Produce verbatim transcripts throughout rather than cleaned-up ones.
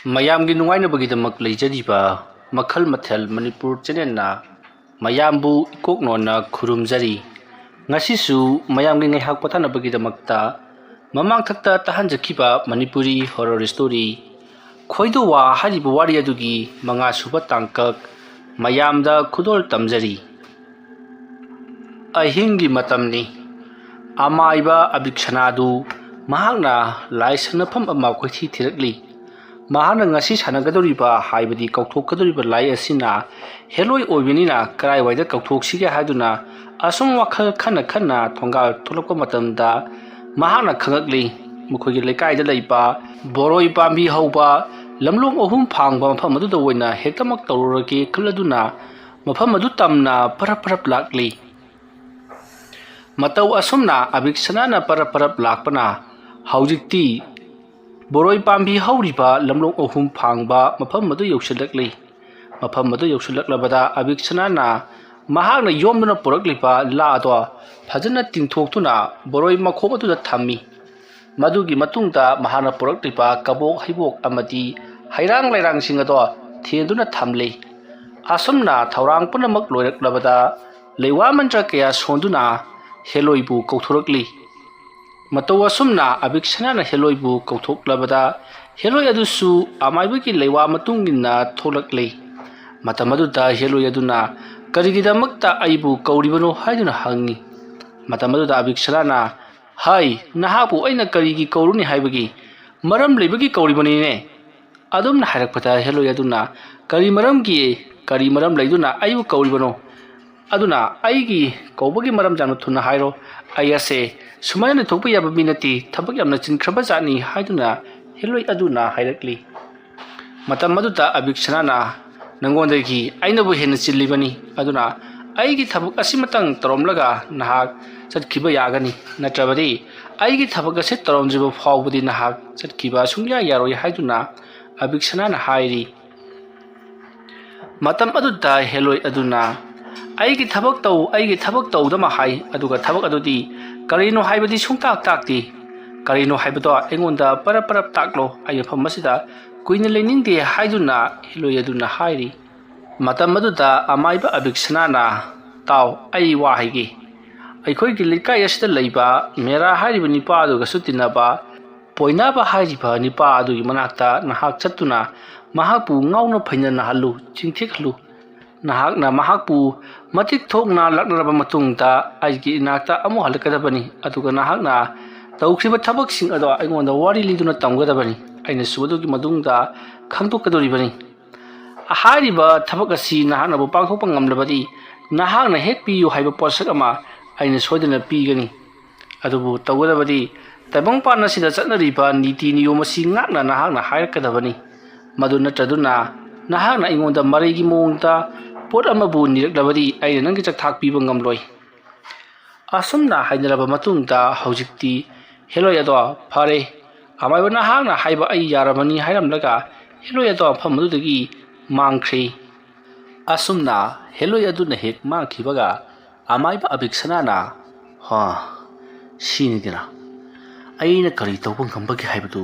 ꯃꯌꯥꯝꯒꯤ ꯅꯨꯡꯉꯥꯏꯅꯕꯒꯤꯗꯃꯛ ꯂꯩꯖꯔꯤꯕ ꯃꯈꯜ ꯃꯊꯦꯜ ꯃꯅꯤꯄꯨꯔ ꯆꯦꯅꯦꯜꯅ ꯃꯌꯥꯝꯕꯨ ꯏꯀꯣꯛ ꯅꯣꯟꯅ ꯈꯨꯔꯨꯝꯖꯔꯤ꯫ ꯉꯁꯤꯁꯨ ꯃꯌꯥꯝꯒꯤ ꯉꯥꯏꯍꯥꯛ ꯄꯣꯊꯥꯅꯕꯒꯤꯗꯃꯛꯇ ꯃꯃꯥꯡꯊꯛꯇ ꯇꯥꯍꯟꯖꯈꯤꯕ ꯃꯅꯤꯄꯨꯔꯤ ꯍꯣꯔꯔ ꯁ꯭ꯇꯣꯔꯤ ꯈꯣꯏꯗꯣꯋꯥ ꯍꯥꯏꯔꯤꯕ ꯋꯥꯔꯤ ꯑꯗꯨꯒꯤ ꯃꯉꯥ ꯁꯨꯕ ꯇꯥꯡꯀꯛ ꯃꯌꯥꯝꯗ ꯈꯨꯗꯣꯜ ꯇꯝꯖꯔꯤ꯫ ꯑꯍꯤꯡꯒꯤ ꯃꯇꯝꯅꯤ꯫ ꯑꯃꯥꯏꯕ ꯑꯕꯤꯛꯁꯅꯥꯗꯨ ꯃꯍꯥꯛꯅ ꯂꯥꯏ ꯁꯥꯟꯅꯐꯝ ꯑꯃ ꯀꯣꯏꯊꯤ ꯊꯤꯔꯛꯂꯤ꯫ ꯃꯍꯥꯛꯅ ꯉꯁꯤ ꯁꯥꯟꯅꯒꯗꯧꯔꯤꯕ, ꯍꯥꯏꯕꯗꯤ ꯀꯧꯊꯣꯛꯀꯗꯧꯔꯤꯕ ꯂꯥꯏ ꯑꯁꯤꯅ ꯍꯦꯂꯣꯏ ꯑꯣꯏꯕꯅꯤꯅ ꯀꯔꯥꯏꯋꯥꯏꯗ ꯀꯧꯊꯣꯛꯁꯤꯒꯦ ꯍꯥꯏꯗꯨꯅ ꯑꯁꯨꯝ ꯋꯥꯈꯜ ꯈꯟꯅ ꯈꯟꯅ ꯊꯣꯡꯒꯥꯜ ꯊꯣꯛꯂꯛꯄ ꯃꯇꯝꯗ ꯃꯍꯥꯛꯅ ꯈꯪꯉꯛꯂꯤ꯫ ꯃꯈꯣꯏꯒꯤ ꯂꯩꯀꯥꯏꯗ ꯂꯩꯕ ꯕꯣꯔꯣꯏ ꯄꯥꯝꯕꯤ ꯍꯧꯕ ꯂꯝꯂꯣꯡ ꯑꯍꯨꯝ ꯐꯥꯡꯕ ꯃꯐꯝ ꯑꯗꯨꯗ ꯑꯣꯏꯅ ꯍꯦꯛꯇꯃꯛ ꯇꯧꯔꯨꯔꯒꯦ ꯈꯜꯂꯗꯨꯅ ꯃꯐꯝ ꯑꯗꯨ ꯇꯝꯅ ꯄꯔꯞ ꯄꯔꯞ ꯂꯥꯛꯂꯤ꯫ ꯃꯇꯧ ꯑꯁꯨꯝꯅ ꯑꯕꯤꯛꯁꯅꯥꯅ ꯄꯔꯞ ꯄꯔꯞ ꯂꯥꯛꯄꯅ ꯍꯧꯖꯤꯛꯇꯤ ꯕꯣꯔꯣꯏ ꯄꯥꯝꯕꯤ ꯍꯧꯔꯤꯕ ꯂꯝꯂꯣꯡ ꯑꯍꯨꯝ ꯐꯥꯡꯕ ꯃꯐꯝ ꯑꯗꯨ ꯌꯧꯁꯤꯜꯂꯛꯂꯤ꯫ ꯃꯐꯝ ꯑꯗꯨ ꯌꯧꯁꯤꯜꯂꯛꯂꯕꯗ ꯑꯕꯤꯛꯁꯅꯥꯅ ꯃꯍꯥꯛꯅ ꯌꯣꯝꯗꯨꯅ ꯄꯨꯔꯛꯂꯤꯕ ꯂꯥ ꯑꯗꯣ ꯐꯖꯅ ꯇꯤꯡꯊꯣꯛꯇꯨꯅ ꯕꯣꯔꯣꯏ ꯃꯈꯣꯡ ꯑꯗꯨꯗ ꯊꯝꯃꯤ꯫ ꯃꯗꯨꯒꯤ ꯃꯇꯨꯡꯗ ꯃꯍꯥꯛꯅ ꯄꯨꯔꯛꯂꯤꯕ ꯀꯕꯣꯛ ꯍꯩꯕꯣꯛ ꯑꯃꯗꯤ ꯍꯩꯔꯥꯡ ꯂꯩꯔꯥꯡꯁꯤꯡ ꯑꯗꯣ ꯊꯦꯟꯗꯨꯅ ꯊꯝꯂꯤ꯫ ꯑꯁꯨꯝꯅ ꯊꯧꯔꯥꯡ ꯄꯨꯝꯅꯃꯛ ꯂꯣꯏꯔꯛꯂꯕꯗ ꯂꯩꯋꯥ ꯃꯟꯇ꯭ꯔ ꯀꯌꯥ ꯁꯣꯟꯗꯨꯅ ꯍꯦꯂꯣꯏꯕꯨ ꯀꯧꯊꯣꯔꯛꯂꯤ꯫ ꯃꯇꯧ ꯑꯁꯨꯝꯅ ꯑꯕꯤꯛꯁꯅꯥꯅ ꯍꯦꯂꯣꯏꯕꯨ ꯀꯧꯊꯣꯛꯂꯕꯗ ꯍꯦꯂꯣꯏ ꯑꯗꯨꯁꯨ ꯑꯃꯥꯏꯕꯒꯤ ꯂꯩꯋꯥ ꯃꯇꯨꯡ ꯏꯟꯅ ꯊꯣꯛꯂꯛꯂꯤ꯫ ꯃꯇꯝ ꯑꯗꯨꯗ ꯍꯦꯂꯣꯏ ꯑꯗꯨꯅ "ꯀꯔꯤꯒꯤꯗꯃꯛꯇ ꯑꯩꯕꯨ ꯀꯧꯔꯤꯕꯅꯣ?" ꯍꯥꯏꯗꯨꯅ ꯍꯪꯉꯤ꯫ ꯃꯇꯝ ꯑꯗꯨꯗ ꯑꯕꯤꯛꯁꯅꯥꯅ, "ꯍꯥꯏ, ꯅꯍꯥꯛꯄꯨ ꯑꯩꯅ ꯀꯔꯤꯒꯤ ꯀꯧꯔꯨꯅꯤ ꯍꯥꯏꯕꯒꯤ? ꯃꯔꯝ ꯂꯩꯕꯒꯤ ꯀꯧꯔꯤꯕꯅꯤꯅꯦ"꯫ ꯑꯗꯨꯝꯅ ꯍꯥꯏꯔꯛꯄꯗ ꯍꯦꯂꯣꯏ ꯑꯗꯨꯅ, "ꯀꯔꯤ ꯃꯔꯝꯒꯤ, ꯀꯔꯤ ꯃꯔꯝ ꯂꯩꯗꯨꯅ ꯑꯩꯕꯨ ꯀꯧꯔꯤꯕꯅꯣ? ꯑꯗꯨꯅ ꯑꯩꯒꯤ ꯀꯧꯕꯒꯤ ꯃꯔꯝ ꯌꯥꯝꯅ ꯊꯨꯅ ꯍꯥꯏꯔꯣ꯫ ꯑꯩ ꯑꯁꯦ ꯁꯨꯃꯥꯏꯅ ꯂꯩꯊꯣꯛꯄ ꯌꯥꯕ ꯃꯤ ꯅꯠꯇꯦ, ꯊꯕꯛ ꯌꯥꯝꯅ ꯆꯤꯟꯈ꯭ꯔꯕ ꯖꯥꯠꯅꯤ" ꯍꯥꯏꯗꯨꯅ ꯍꯦꯂꯣꯏ ꯑꯗꯨꯅ ꯍꯥꯏꯔꯛꯂꯤ꯫ ꯃꯇꯝ ꯑꯗꯨꯗ ꯑꯕꯤꯛꯁꯅꯥꯅ, "ꯅꯉꯣꯟꯗꯒꯤ ꯑꯩꯅꯕꯨ ꯍꯦꯟꯅ ꯆꯤꯜꯂꯤꯕꯅꯤ, ꯑꯗꯨꯅ ꯑꯩꯒꯤ ꯊꯕꯛ ꯑꯁꯤꯃꯇꯪ ꯇꯧꯔꯝꯂꯒ ꯅꯍꯥꯛ ꯆꯠꯈꯤꯕ ꯌꯥꯒꯅꯤ, ꯅꯠꯇ꯭ꯔꯕꯗꯤ ꯑꯩꯒꯤ ꯊꯕꯛ ꯑꯁꯤ ꯇꯧꯔꯝꯗ꯭ꯔꯤꯕ ꯐꯥꯎꯕꯗꯤ ꯅꯍꯥꯛ ꯆꯠꯈꯤꯕ ꯁꯨꯡꯌꯥ ꯌꯥꯔꯣꯏ" ꯍꯥꯏꯗꯨꯅ ꯑꯕꯤꯛꯁꯅꯥꯅ ꯍꯥꯏꯔꯤ꯫ ꯃꯇꯝ ꯑꯗꯨꯗ ꯍꯦꯂꯣꯏ ꯑꯗꯨꯅ, "ꯑꯩꯒꯤ ꯊꯕꯛ ꯇꯧ, ꯑꯩꯒꯤ ꯊꯕꯛ ꯇꯧꯗꯃ ꯍꯥꯏ, ꯑꯗꯨꯒ ꯊꯕꯛ ꯑꯗꯨꯗꯤ ꯀꯔꯤꯅꯣ ꯍꯥꯏꯕꯗꯤ ꯁꯨꯡꯇꯥꯛ ꯇꯥꯛꯇꯦ꯫ ꯀꯔꯤꯅꯣ ꯍꯥꯏꯕꯗꯣ ꯑꯩꯉꯣꯟꯗ ꯄꯔꯞ ꯄꯔꯞ ꯇꯥꯛꯂꯣ, ꯑꯩ ꯃꯐꯝ ꯑꯁꯤꯗ ꯀꯨꯏꯅ ꯂꯩꯅꯤꯡꯗꯦ ꯍꯥꯏꯗꯨꯅ ꯍꯦꯂꯣꯏ ꯑꯗꯨꯅ ꯍꯥꯏꯔꯤ꯫ ꯃꯇꯝ ꯑꯗꯨꯗ ꯑꯃꯥꯏꯕ ꯑꯕꯤꯛꯁꯅꯥꯅ, "ꯇꯥꯎ, ꯑꯩ ꯋꯥ ꯍꯥꯏꯒꯦ꯫ ꯑꯩꯈꯣꯏꯒꯤ ꯂꯩꯀꯥꯏ ꯑꯁꯤꯗ ꯂꯩꯕ ꯃꯦꯔꯥ ꯍꯥꯏꯔꯤꯕ ꯅꯤꯄꯥ ꯑꯗꯨꯒꯁꯨ ꯇꯤꯟꯅꯕ ꯄꯣꯏꯅꯥꯕ ꯍꯥꯏꯔꯤꯕ ꯅꯤꯄꯥ ꯑꯗꯨꯒꯤ ꯃꯅꯥꯛꯇ ꯅꯍꯥꯛ ꯆꯠꯇꯨꯅ ꯃꯍꯥꯛꯄꯨ ꯉꯥꯎꯅ ꯐꯩꯅꯅꯍꯜꯂꯨ, ꯆꯤꯡꯊꯤꯍꯜꯂꯨ꯫ ꯅꯍꯥꯛꯅ ꯃꯍꯥꯛꯄꯨ ꯃꯇꯤꯛ ꯊꯣꯛꯅ ꯂꯥꯛꯅꯔꯕ ꯃꯇꯨꯡꯗ ꯑꯩꯒꯤ ꯏꯅꯥꯛꯇ ꯑꯃꯨꯛ ꯍꯜꯂꯛꯀꯗꯕꯅꯤ, ꯑꯗꯨꯒ ꯅꯍꯥꯛꯅ ꯇꯧꯈ꯭ꯔꯤꯕ ꯊꯕꯛꯁꯤꯡ ꯑꯗꯣ ꯑꯩꯉꯣꯟꯗ ꯋꯥꯔꯤ ꯂꯤꯗꯨꯅ ꯇꯝꯒꯗꯕꯅꯤ꯫ ꯑꯩꯅꯁꯨ ꯑꯗꯨꯒꯤ ꯃꯇꯨꯡꯗ ꯈꯪꯗꯣꯛꯀꯗꯧꯔꯤꯕꯅꯤ꯫ ꯍꯥꯏꯔꯤꯕ ꯊꯕꯛ ꯑꯁꯤ ꯅꯍꯥꯛꯅꯕꯨ ꯄꯥꯡꯊꯣꯛꯄ ꯉꯝꯂꯕꯗꯤ ꯅꯍꯥꯛꯅ ꯍꯦꯛ ꯄꯤꯌꯨ ꯍꯥꯏꯕ ꯄꯣꯠꯁꯛ ꯑꯃ ꯑꯩꯅ ꯁꯣꯏꯗꯅ ꯄꯤꯒꯅꯤ꯫ ꯑꯗꯨꯕꯨ ꯇꯧꯒꯗꯕꯗꯤ ꯇꯥꯏꯕꯪꯄꯥꯟ ꯑꯁꯤꯗ ꯆꯠꯅꯔꯤꯕ ꯅꯤꯇꯤ ꯅꯤꯌꯣꯝ ꯑꯁꯤ ꯉꯥꯛꯅ ꯅꯍꯥꯛꯅ ꯍꯥꯏꯔꯛꯀꯗꯕꯅꯤ꯫ ꯃꯗꯨ ꯅꯠꯇ꯭ꯔꯗꯨꯅ ꯅꯍꯥꯛꯅ ꯑꯩꯉꯣꯟꯗ ꯃꯔꯩꯒꯤ ꯃꯑꯣꯡꯗ ꯄꯣꯠ ꯑꯃꯕꯨ ꯅꯤꯔꯛꯂꯕꯗꯤ ꯑꯩꯅ ꯅꯪꯒꯤ ꯆꯥꯛꯊꯥꯛ ꯄꯤꯕ ꯉꯝꯂꯣꯏ꯫" ꯑꯁꯨꯝꯅ ꯍꯥꯏꯅꯔꯕ ꯃꯇꯨꯡꯗ ꯍꯧꯖꯤꯛꯇꯤ ꯍꯦꯂꯣꯏ ꯑꯗꯣ, "ꯐꯔꯦ, ꯑꯃꯥꯏꯕ ꯅꯍꯥꯛꯅ ꯍꯥꯏꯕ ꯑꯩ ꯌꯥꯔꯕꯅꯤ" ꯍꯥꯏꯔꯝꯂꯒ ꯍꯦꯂꯣꯏ ꯑꯗꯣ ꯃꯐꯝ ꯑꯗꯨꯗꯒꯤ ꯃꯥꯡꯈ꯭ꯔꯦ꯫ ꯑꯁꯨꯝꯅ ꯍꯦꯂꯣꯏ ꯑꯗꯨꯅ ꯍꯦꯛ ꯃꯥꯡꯈꯤꯕꯒ ꯑꯃꯥꯏꯕ ꯑꯕꯤꯛꯁꯅꯥꯅ, "ꯍꯥ, ꯁꯤꯅꯤꯗꯅ, ꯑꯩꯅ ꯀꯔꯤ ꯇꯧꯕ ꯉꯝꯕꯒꯦ ꯍꯥꯏꯕꯗꯨ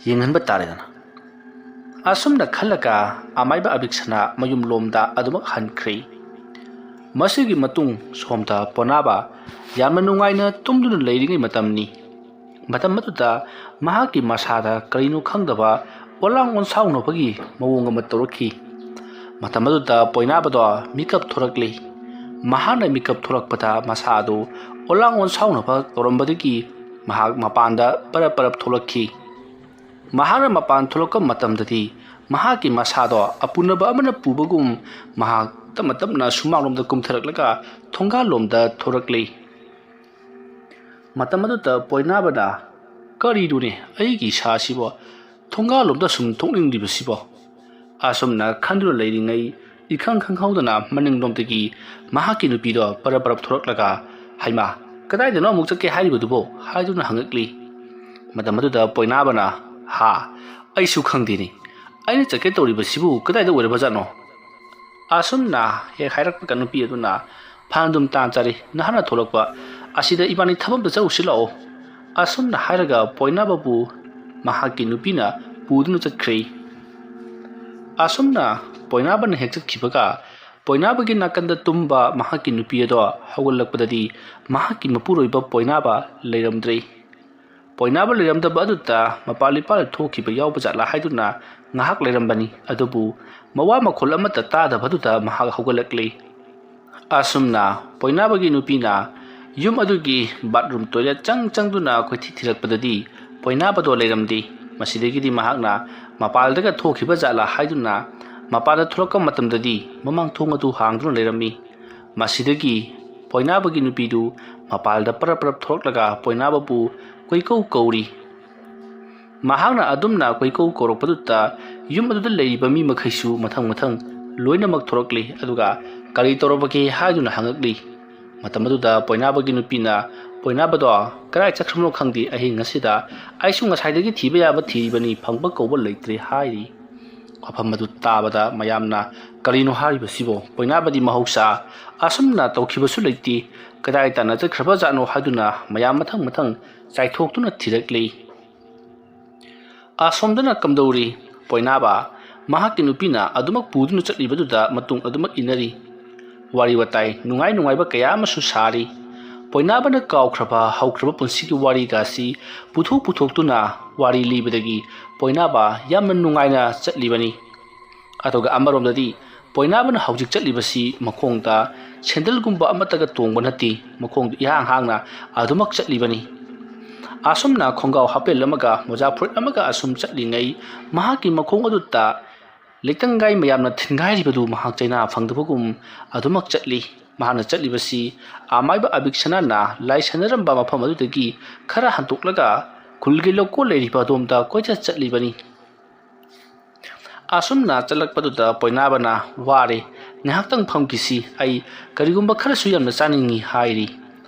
ꯌꯦꯡꯍꯟꯕ ꯇꯥꯔꯦꯗꯅ꯫" ꯑꯁꯨꯝꯅ ꯈꯜꯂꯒ ꯑꯃꯥꯏꯕ ꯑꯕꯤꯛꯁꯅꯥ ꯃꯌꯨꯝꯂꯣꯝꯗ ꯑꯗꯨꯃꯛ ꯍꯟꯈ꯭ꯔꯦ꯫ ꯃꯁꯤꯒꯤ ꯃꯇꯨꯡ ꯁꯣꯝꯗ ꯄꯣꯅꯥꯕ ꯌꯥꯝꯅ ꯅꯨꯡꯉꯥꯏꯅ ꯇꯨꯝꯗꯨꯅ ꯂꯩꯔꯤꯉꯩ ꯃꯇꯝꯅꯤ꯫ ꯃꯇꯝ ꯑꯗꯨꯗ ꯃꯍꯥꯛꯀꯤ ꯃꯁꯥꯗ ꯀꯔꯤꯅꯣ ꯈꯪꯗꯕ ꯑꯣꯂꯥꯡ ꯑꯣꯟꯁꯥꯎꯅꯕꯒꯤ ꯃꯑꯣꯡ ꯑꯃ ꯇꯧꯔꯛꯈꯤ꯫ ꯃꯇꯝ ꯑꯗꯨꯗ ꯄꯣꯏꯅꯥꯕꯗꯣ ꯃꯤꯀꯞ ꯊꯣꯔꯛꯂꯤ꯫ ꯃꯍꯥꯛꯅ ꯃꯤꯀꯞ ꯊꯣꯔꯛꯄꯗ ꯃꯁꯥ ꯑꯗꯨ ꯑꯣꯂꯥꯡ ꯑꯣꯟꯁꯥꯎꯅꯕ ꯇꯧꯔꯝꯕꯗꯒꯤ ꯃꯍꯥꯛ ꯃꯄꯥꯟꯗ ꯄꯔꯞ ꯄꯔꯞ ꯊꯣꯛꯂꯛꯈꯤ꯫ ꯃꯍꯥꯛꯅ ꯃꯄꯥꯟ ꯊꯣꯛꯂꯛꯄ ꯃꯇꯝꯗꯗꯤ ꯃꯍꯥꯛꯀꯤ ꯃꯁꯥꯗꯣ ꯑꯄꯨꯅꯕ ꯑꯃꯅ ꯄꯨꯕꯒꯨꯝ ꯃꯍꯥꯛ ꯇꯞꯅ ꯇꯞꯅ ꯁꯨꯃꯥꯡꯂꯣꯝꯗ ꯀꯨꯝꯊꯔꯛꯂꯒ ꯊꯣꯡꯒꯥꯜꯂꯣꯝꯗ ꯊꯣꯔꯛꯂꯤ꯫ ꯃꯇꯝ ꯑꯗꯨꯗ ꯄꯣꯏꯅꯥꯕꯅ, "ꯀꯔꯤꯅꯣꯅꯦ ꯑꯩꯒꯤ ꯏꯁꯥꯁꯤꯕꯣ ꯊꯣꯡꯒꯥꯜꯂꯣꯝꯗ ꯁꯨꯝ ꯊꯣꯛꯅꯤꯡꯂꯤꯕꯁꯤꯕꯣ?" ꯑꯁꯨꯝꯅ ꯈꯟꯗꯨꯅ ꯂꯩꯔꯤꯉꯩ ꯏꯈꯪ ꯈꯪꯍꯧꯗꯅ ꯃꯅꯤꯡꯂꯣꯝꯗꯒꯤ ꯃꯍꯥꯛꯀꯤ ꯅꯨꯄꯤꯗꯣ ꯄꯔꯞ ꯄꯔꯞ ꯊꯣꯔꯛꯂꯒ, "ꯍꯩꯃꯥ, ꯀꯗꯥꯏꯗꯅꯣ ꯑꯃꯨꯛ ꯆꯠꯀꯦ ꯍꯥꯏꯔꯤꯕꯗꯨꯕꯣ?" ꯍꯥꯏꯗꯨꯅ ꯍꯪꯉꯛꯂꯤ꯫ ꯃꯇꯝ ꯑꯗꯨꯗ ꯄꯣꯏꯅꯥꯕꯅ, "ꯍꯥ, ꯑꯩꯁꯨ ꯈꯪꯗꯦꯅꯦ꯫ ꯑꯩꯅ ꯆꯠꯀꯦ ꯇꯧꯔꯤꯕꯁꯤꯕꯨ ꯀꯗꯥꯏꯗ ꯑꯣꯏꯔꯕꯖꯥꯠꯅꯣ?" ꯑꯁꯨꯝꯅ ꯍꯦꯛ ꯍꯥꯏꯔꯛꯄꯒ ꯅꯨꯄꯤ ꯑꯗꯨꯅ, "ꯐꯅꯗꯨꯝ ꯇꯥꯟ ꯆꯥꯔꯦ ꯅꯍꯥꯛꯅ ꯊꯣꯛꯂꯛꯄ꯫ ꯑꯁꯤꯗ ꯏꯕꯥꯅꯤ ꯊꯕꯛ ꯑꯝꯇ ꯆꯠꯂꯨꯁꯤ ꯂꯥꯛꯑꯣ꯫" ꯑꯁꯨꯝꯅ ꯍꯥꯏꯔꯒ ꯄꯣꯏꯅꯥꯕꯕꯨ ꯃꯍꯥꯛꯀꯤ ꯅꯨꯄꯤꯅ ꯄꯨꯗꯨꯅ ꯆꯠꯈ꯭ꯔꯦ꯫ ꯑꯁꯨꯝꯅ ꯄꯣꯏꯅꯥꯕꯅ ꯍꯦꯛ ꯆꯠꯈꯤꯕꯒ, ꯄꯣꯏꯅꯥꯕꯒꯤ ꯅꯥꯀꯟꯗ ꯇꯨꯝꯕ ꯃꯍꯥꯛꯀꯤ ꯅꯨꯄꯤ ꯑꯗꯣ ꯍꯧꯒꯠꯂꯛꯄꯗꯗꯤ, ꯃꯍꯥꯛꯀꯤ ꯃꯄꯨꯔꯣꯏꯕ ꯄꯣꯏꯅꯥꯕ ꯂꯩꯔꯝꯗ꯭ꯔꯦ꯫ ꯄꯣꯏꯅꯥꯕ ꯂꯩꯔꯝꯗꯕ ꯑꯗꯨꯗ ꯃꯄꯥꯜ ꯏꯄꯥꯜ ꯊꯣꯛꯈꯤꯕ ꯌꯥꯎꯕ ꯖꯥꯠꯂꯥ ꯍꯥꯏꯗꯨꯅ ꯉꯥꯏꯍꯥꯛ ꯂꯩꯔꯝꯕꯅꯤ꯫ ꯑꯗꯨꯕꯨ ꯃꯋꯥ ꯃꯈꯣꯜ ꯑꯃꯠꯇ ꯇꯥꯗꯕꯗꯨꯗ ꯃꯍꯥꯛ ꯍꯧꯒꯠꯂꯛꯂꯦ꯫ ꯑꯁꯨꯝꯅ ꯄꯣꯏꯅꯥꯕꯒꯤ ꯅꯨꯄꯤꯅ ꯌꯨꯝ ꯑꯗꯨꯒꯤ ꯕꯥꯠꯔꯨꯝ ꯇꯣꯏꯂꯦꯠ ꯆꯪ ꯆꯪꯗꯨꯅ ꯀꯣꯏꯊꯤ ꯊꯤꯔꯛꯄꯗꯗꯤ, ꯄꯣꯏꯅꯥꯕꯗꯣ ꯂꯩꯔꯝꯗꯦ꯫ ꯃꯁꯤꯗꯒꯤꯗꯤ ꯃꯍꯥꯛꯅ ꯃꯄꯥꯜꯗꯒ ꯊꯣꯛꯈꯤꯕ ꯖꯥꯠꯂꯥ ꯍꯥꯏꯗꯨꯅ ꯃꯄꯥꯟꯗ ꯊꯣꯛꯂꯛꯄ ꯃꯇꯝꯗꯗꯤ, ꯃꯃꯥꯡ ꯊꯣꯡ ꯑꯗꯨ ꯍꯥꯡꯗꯨꯅ ꯂꯩꯔꯝꯃꯤ꯫ ꯃꯁꯤꯗꯒꯤ ꯄꯣꯏꯅꯥꯕꯒꯤ ꯅꯨꯄꯤꯗꯨ ꯃꯄꯥꯜꯗ ꯄꯔꯞ ꯄꯔꯞ ꯊꯣꯛꯂꯛꯂꯒ ꯄꯣꯏꯅꯥꯕꯕꯨ ꯀꯣꯏꯀꯧ ꯀꯧꯔꯤ꯫ ꯃꯍꯥꯛꯅ ꯑꯗꯨꯝꯅ ꯀꯣꯏꯀꯧ ꯀꯧꯔꯛꯄꯗꯨꯗ, ꯌꯨꯝ ꯑꯗꯨꯗ ꯂꯩꯔꯤꯕ ꯃꯤ ꯃꯈꯩꯁꯨ ꯃꯊꯪ ꯃꯊꯪ ꯂꯣꯏꯅꯃꯛ ꯊꯣꯔꯛꯂꯤ꯫ ꯑꯗꯨꯒ "ꯀꯔꯤ ꯇꯧꯔꯕꯒꯦ?" ꯍꯥꯏꯗꯨꯅ ꯍꯪꯉꯛꯂꯤ꯫ ꯃꯇꯝ ꯑꯗꯨꯗ ꯄꯣꯏꯅꯥꯕꯒꯤ ꯅꯨꯄꯤꯅ ꯄꯣꯏꯅꯥꯕꯗꯣ "ꯀꯗꯥꯏ ꯆꯠꯈ꯭ꯔꯕꯅꯣ ꯈꯪꯗꯦ, ꯑꯍꯤꯡ ꯑꯁꯤꯗ ꯑꯩꯁꯨ ꯉꯁꯥꯏꯗꯒꯤ ꯊꯤꯕ ꯌꯥꯕ ꯊꯤꯔꯤꯕꯅꯤ, ꯐꯪꯕ ꯀꯧꯕ ꯂꯩꯇ꯭ꯔꯦ" ꯍꯥꯏꯔꯤ꯫ ꯋꯥꯐꯝ ꯑꯗꯨ ꯇꯥꯕꯗ ꯃꯌꯥꯝꯅ "ꯀꯔꯤꯅꯣ ꯍꯥꯏꯔꯤꯕꯁꯤꯕꯣ? ꯄꯣꯏꯅꯥꯕꯗꯤ ꯃꯍꯧꯁꯥ ꯑꯁꯨꯝꯅ ꯇꯧꯈꯤꯕꯁꯨ ꯂꯩꯇꯦ, ꯀꯗꯥꯏ ꯇꯥꯟꯅ ꯆꯠꯈ꯭ꯔꯕ ꯖꯥꯠꯅꯣ?" ꯍꯥꯏꯗꯨꯅ ꯃꯌꯥꯝ ꯃꯊꯪ ꯃꯊꯪ ꯆꯥꯏꯊꯣꯛꯇꯨꯅ ꯊꯤꯔꯛꯂꯤ꯫ ꯑꯁꯣꯝꯗꯅ ꯀꯝꯗꯧꯔꯤ? ꯄꯣꯏꯅꯥꯕ ꯃꯍꯥꯛꯀꯤ ꯅꯨꯄꯤꯅ ꯑꯗꯨꯃꯛ ꯄꯨꯗꯨꯅ ꯆꯠꯂꯤꯕꯗꯨꯗ ꯃꯇꯨꯡ ꯑꯗꯨꯃꯛ ꯏꯟꯅꯔꯤ꯫ ꯋꯥꯔꯤ ꯋꯥꯇꯥꯏ ꯅꯨꯡꯉꯥꯏ ꯅꯨꯡꯉꯥꯏꯕ ꯀꯌꯥ ꯑꯃꯁꯨ ꯁꯥꯔꯤ꯫ ꯄꯣꯏꯅꯥꯕꯅ ꯀꯥꯎꯈ꯭ꯔꯕ ꯍꯧꯈ꯭ꯔꯕ ꯄꯨꯟꯁꯤꯒꯤ ꯋꯥꯔꯤꯒꯁꯤ ꯄꯨꯊꯣꯛ ꯄꯨꯊꯣꯛꯇꯨꯅ ꯋꯥꯔꯤ ꯂꯤꯕꯗꯒꯤ ꯄꯣꯏꯅꯥꯕ ꯌꯥꯝꯅ ꯅꯨꯡꯉꯥꯏꯅ ꯆꯠꯂꯤꯕꯅꯤ꯫ ꯑꯗꯨꯒ ꯑꯃꯔꯣꯝꯗꯗꯤ ꯄꯣꯏꯅꯥꯕꯅ ꯍꯧꯖꯤꯛ ꯆꯠꯂꯤꯕꯁꯤ ꯃꯈꯣꯡꯗ ꯁꯦꯟꯗꯜꯒꯨꯝꯕ ꯑꯃꯠꯇꯒ ꯇꯣꯡꯕ ꯅꯠꯇꯦ, ꯃꯈꯣꯡꯗꯨ ꯏꯍꯥꯡ ꯍꯥꯡꯅ ꯑꯗꯨꯃꯛ ꯆꯠꯂꯤꯕꯅꯤ꯫ ꯑꯁꯨꯝꯅ ꯈꯣꯡꯒ꯭ꯔꯥꯎ ꯍꯥꯄꯦꯜ ꯑꯃꯒ ꯃꯣꯖꯥ ꯐꯨꯔꯤꯠ ꯑꯃꯒ ꯑꯁꯨꯝ ꯆꯠꯂꯤꯉꯩ, ꯃꯍꯥꯛꯀꯤ ꯃꯈꯣꯡ ꯑꯗꯨꯗ ꯂꯩꯇꯪꯒꯥꯏ ꯃꯌꯥꯝꯅ ꯊꯤꯟꯒꯥꯏꯔꯤꯕꯗꯨ ꯃꯍꯥꯛ ꯆꯩꯅꯥ ꯐꯪꯗꯕꯒꯨꯝ ꯑꯗꯨꯃꯛ ꯆꯠꯂꯤ꯫ ꯃꯍꯥꯛꯅ ꯆꯠꯂꯤꯕꯁꯤ ꯑꯃꯥꯏꯕ ꯑꯕꯤꯛꯁꯅꯥꯅ ꯂꯥꯏ ꯁꯥꯟꯅꯔꯝꯕ ꯃꯐꯝ ꯑꯗꯨꯗꯒꯤ ꯈꯔ ꯍꯟꯗꯣꯛꯂꯒ ꯈꯨꯜꯒꯤ ꯂꯧꯀꯣꯜ ꯂꯩꯔꯤꯕ ꯑꯗꯣꯝꯗ ꯀꯣꯏꯆꯠ ꯆꯠꯂꯤꯕꯅꯤ꯫ ꯑꯁꯨꯝꯅ ꯆꯠꯂꯛꯄꯗꯨꯗ ꯄꯣꯏꯅꯥꯕꯅ "ꯋꯥꯔꯦ, ꯉꯥꯏꯍꯥꯛꯇꯪ ꯐꯝꯈꯤꯁꯤ, ꯑꯩ ꯀꯔꯤꯒꯨꯝꯕ ꯈꯔꯁꯨ ꯌꯥꯝꯅ ꯆꯥꯅꯤꯡꯏ" ꯍꯥꯏꯔꯤ꯫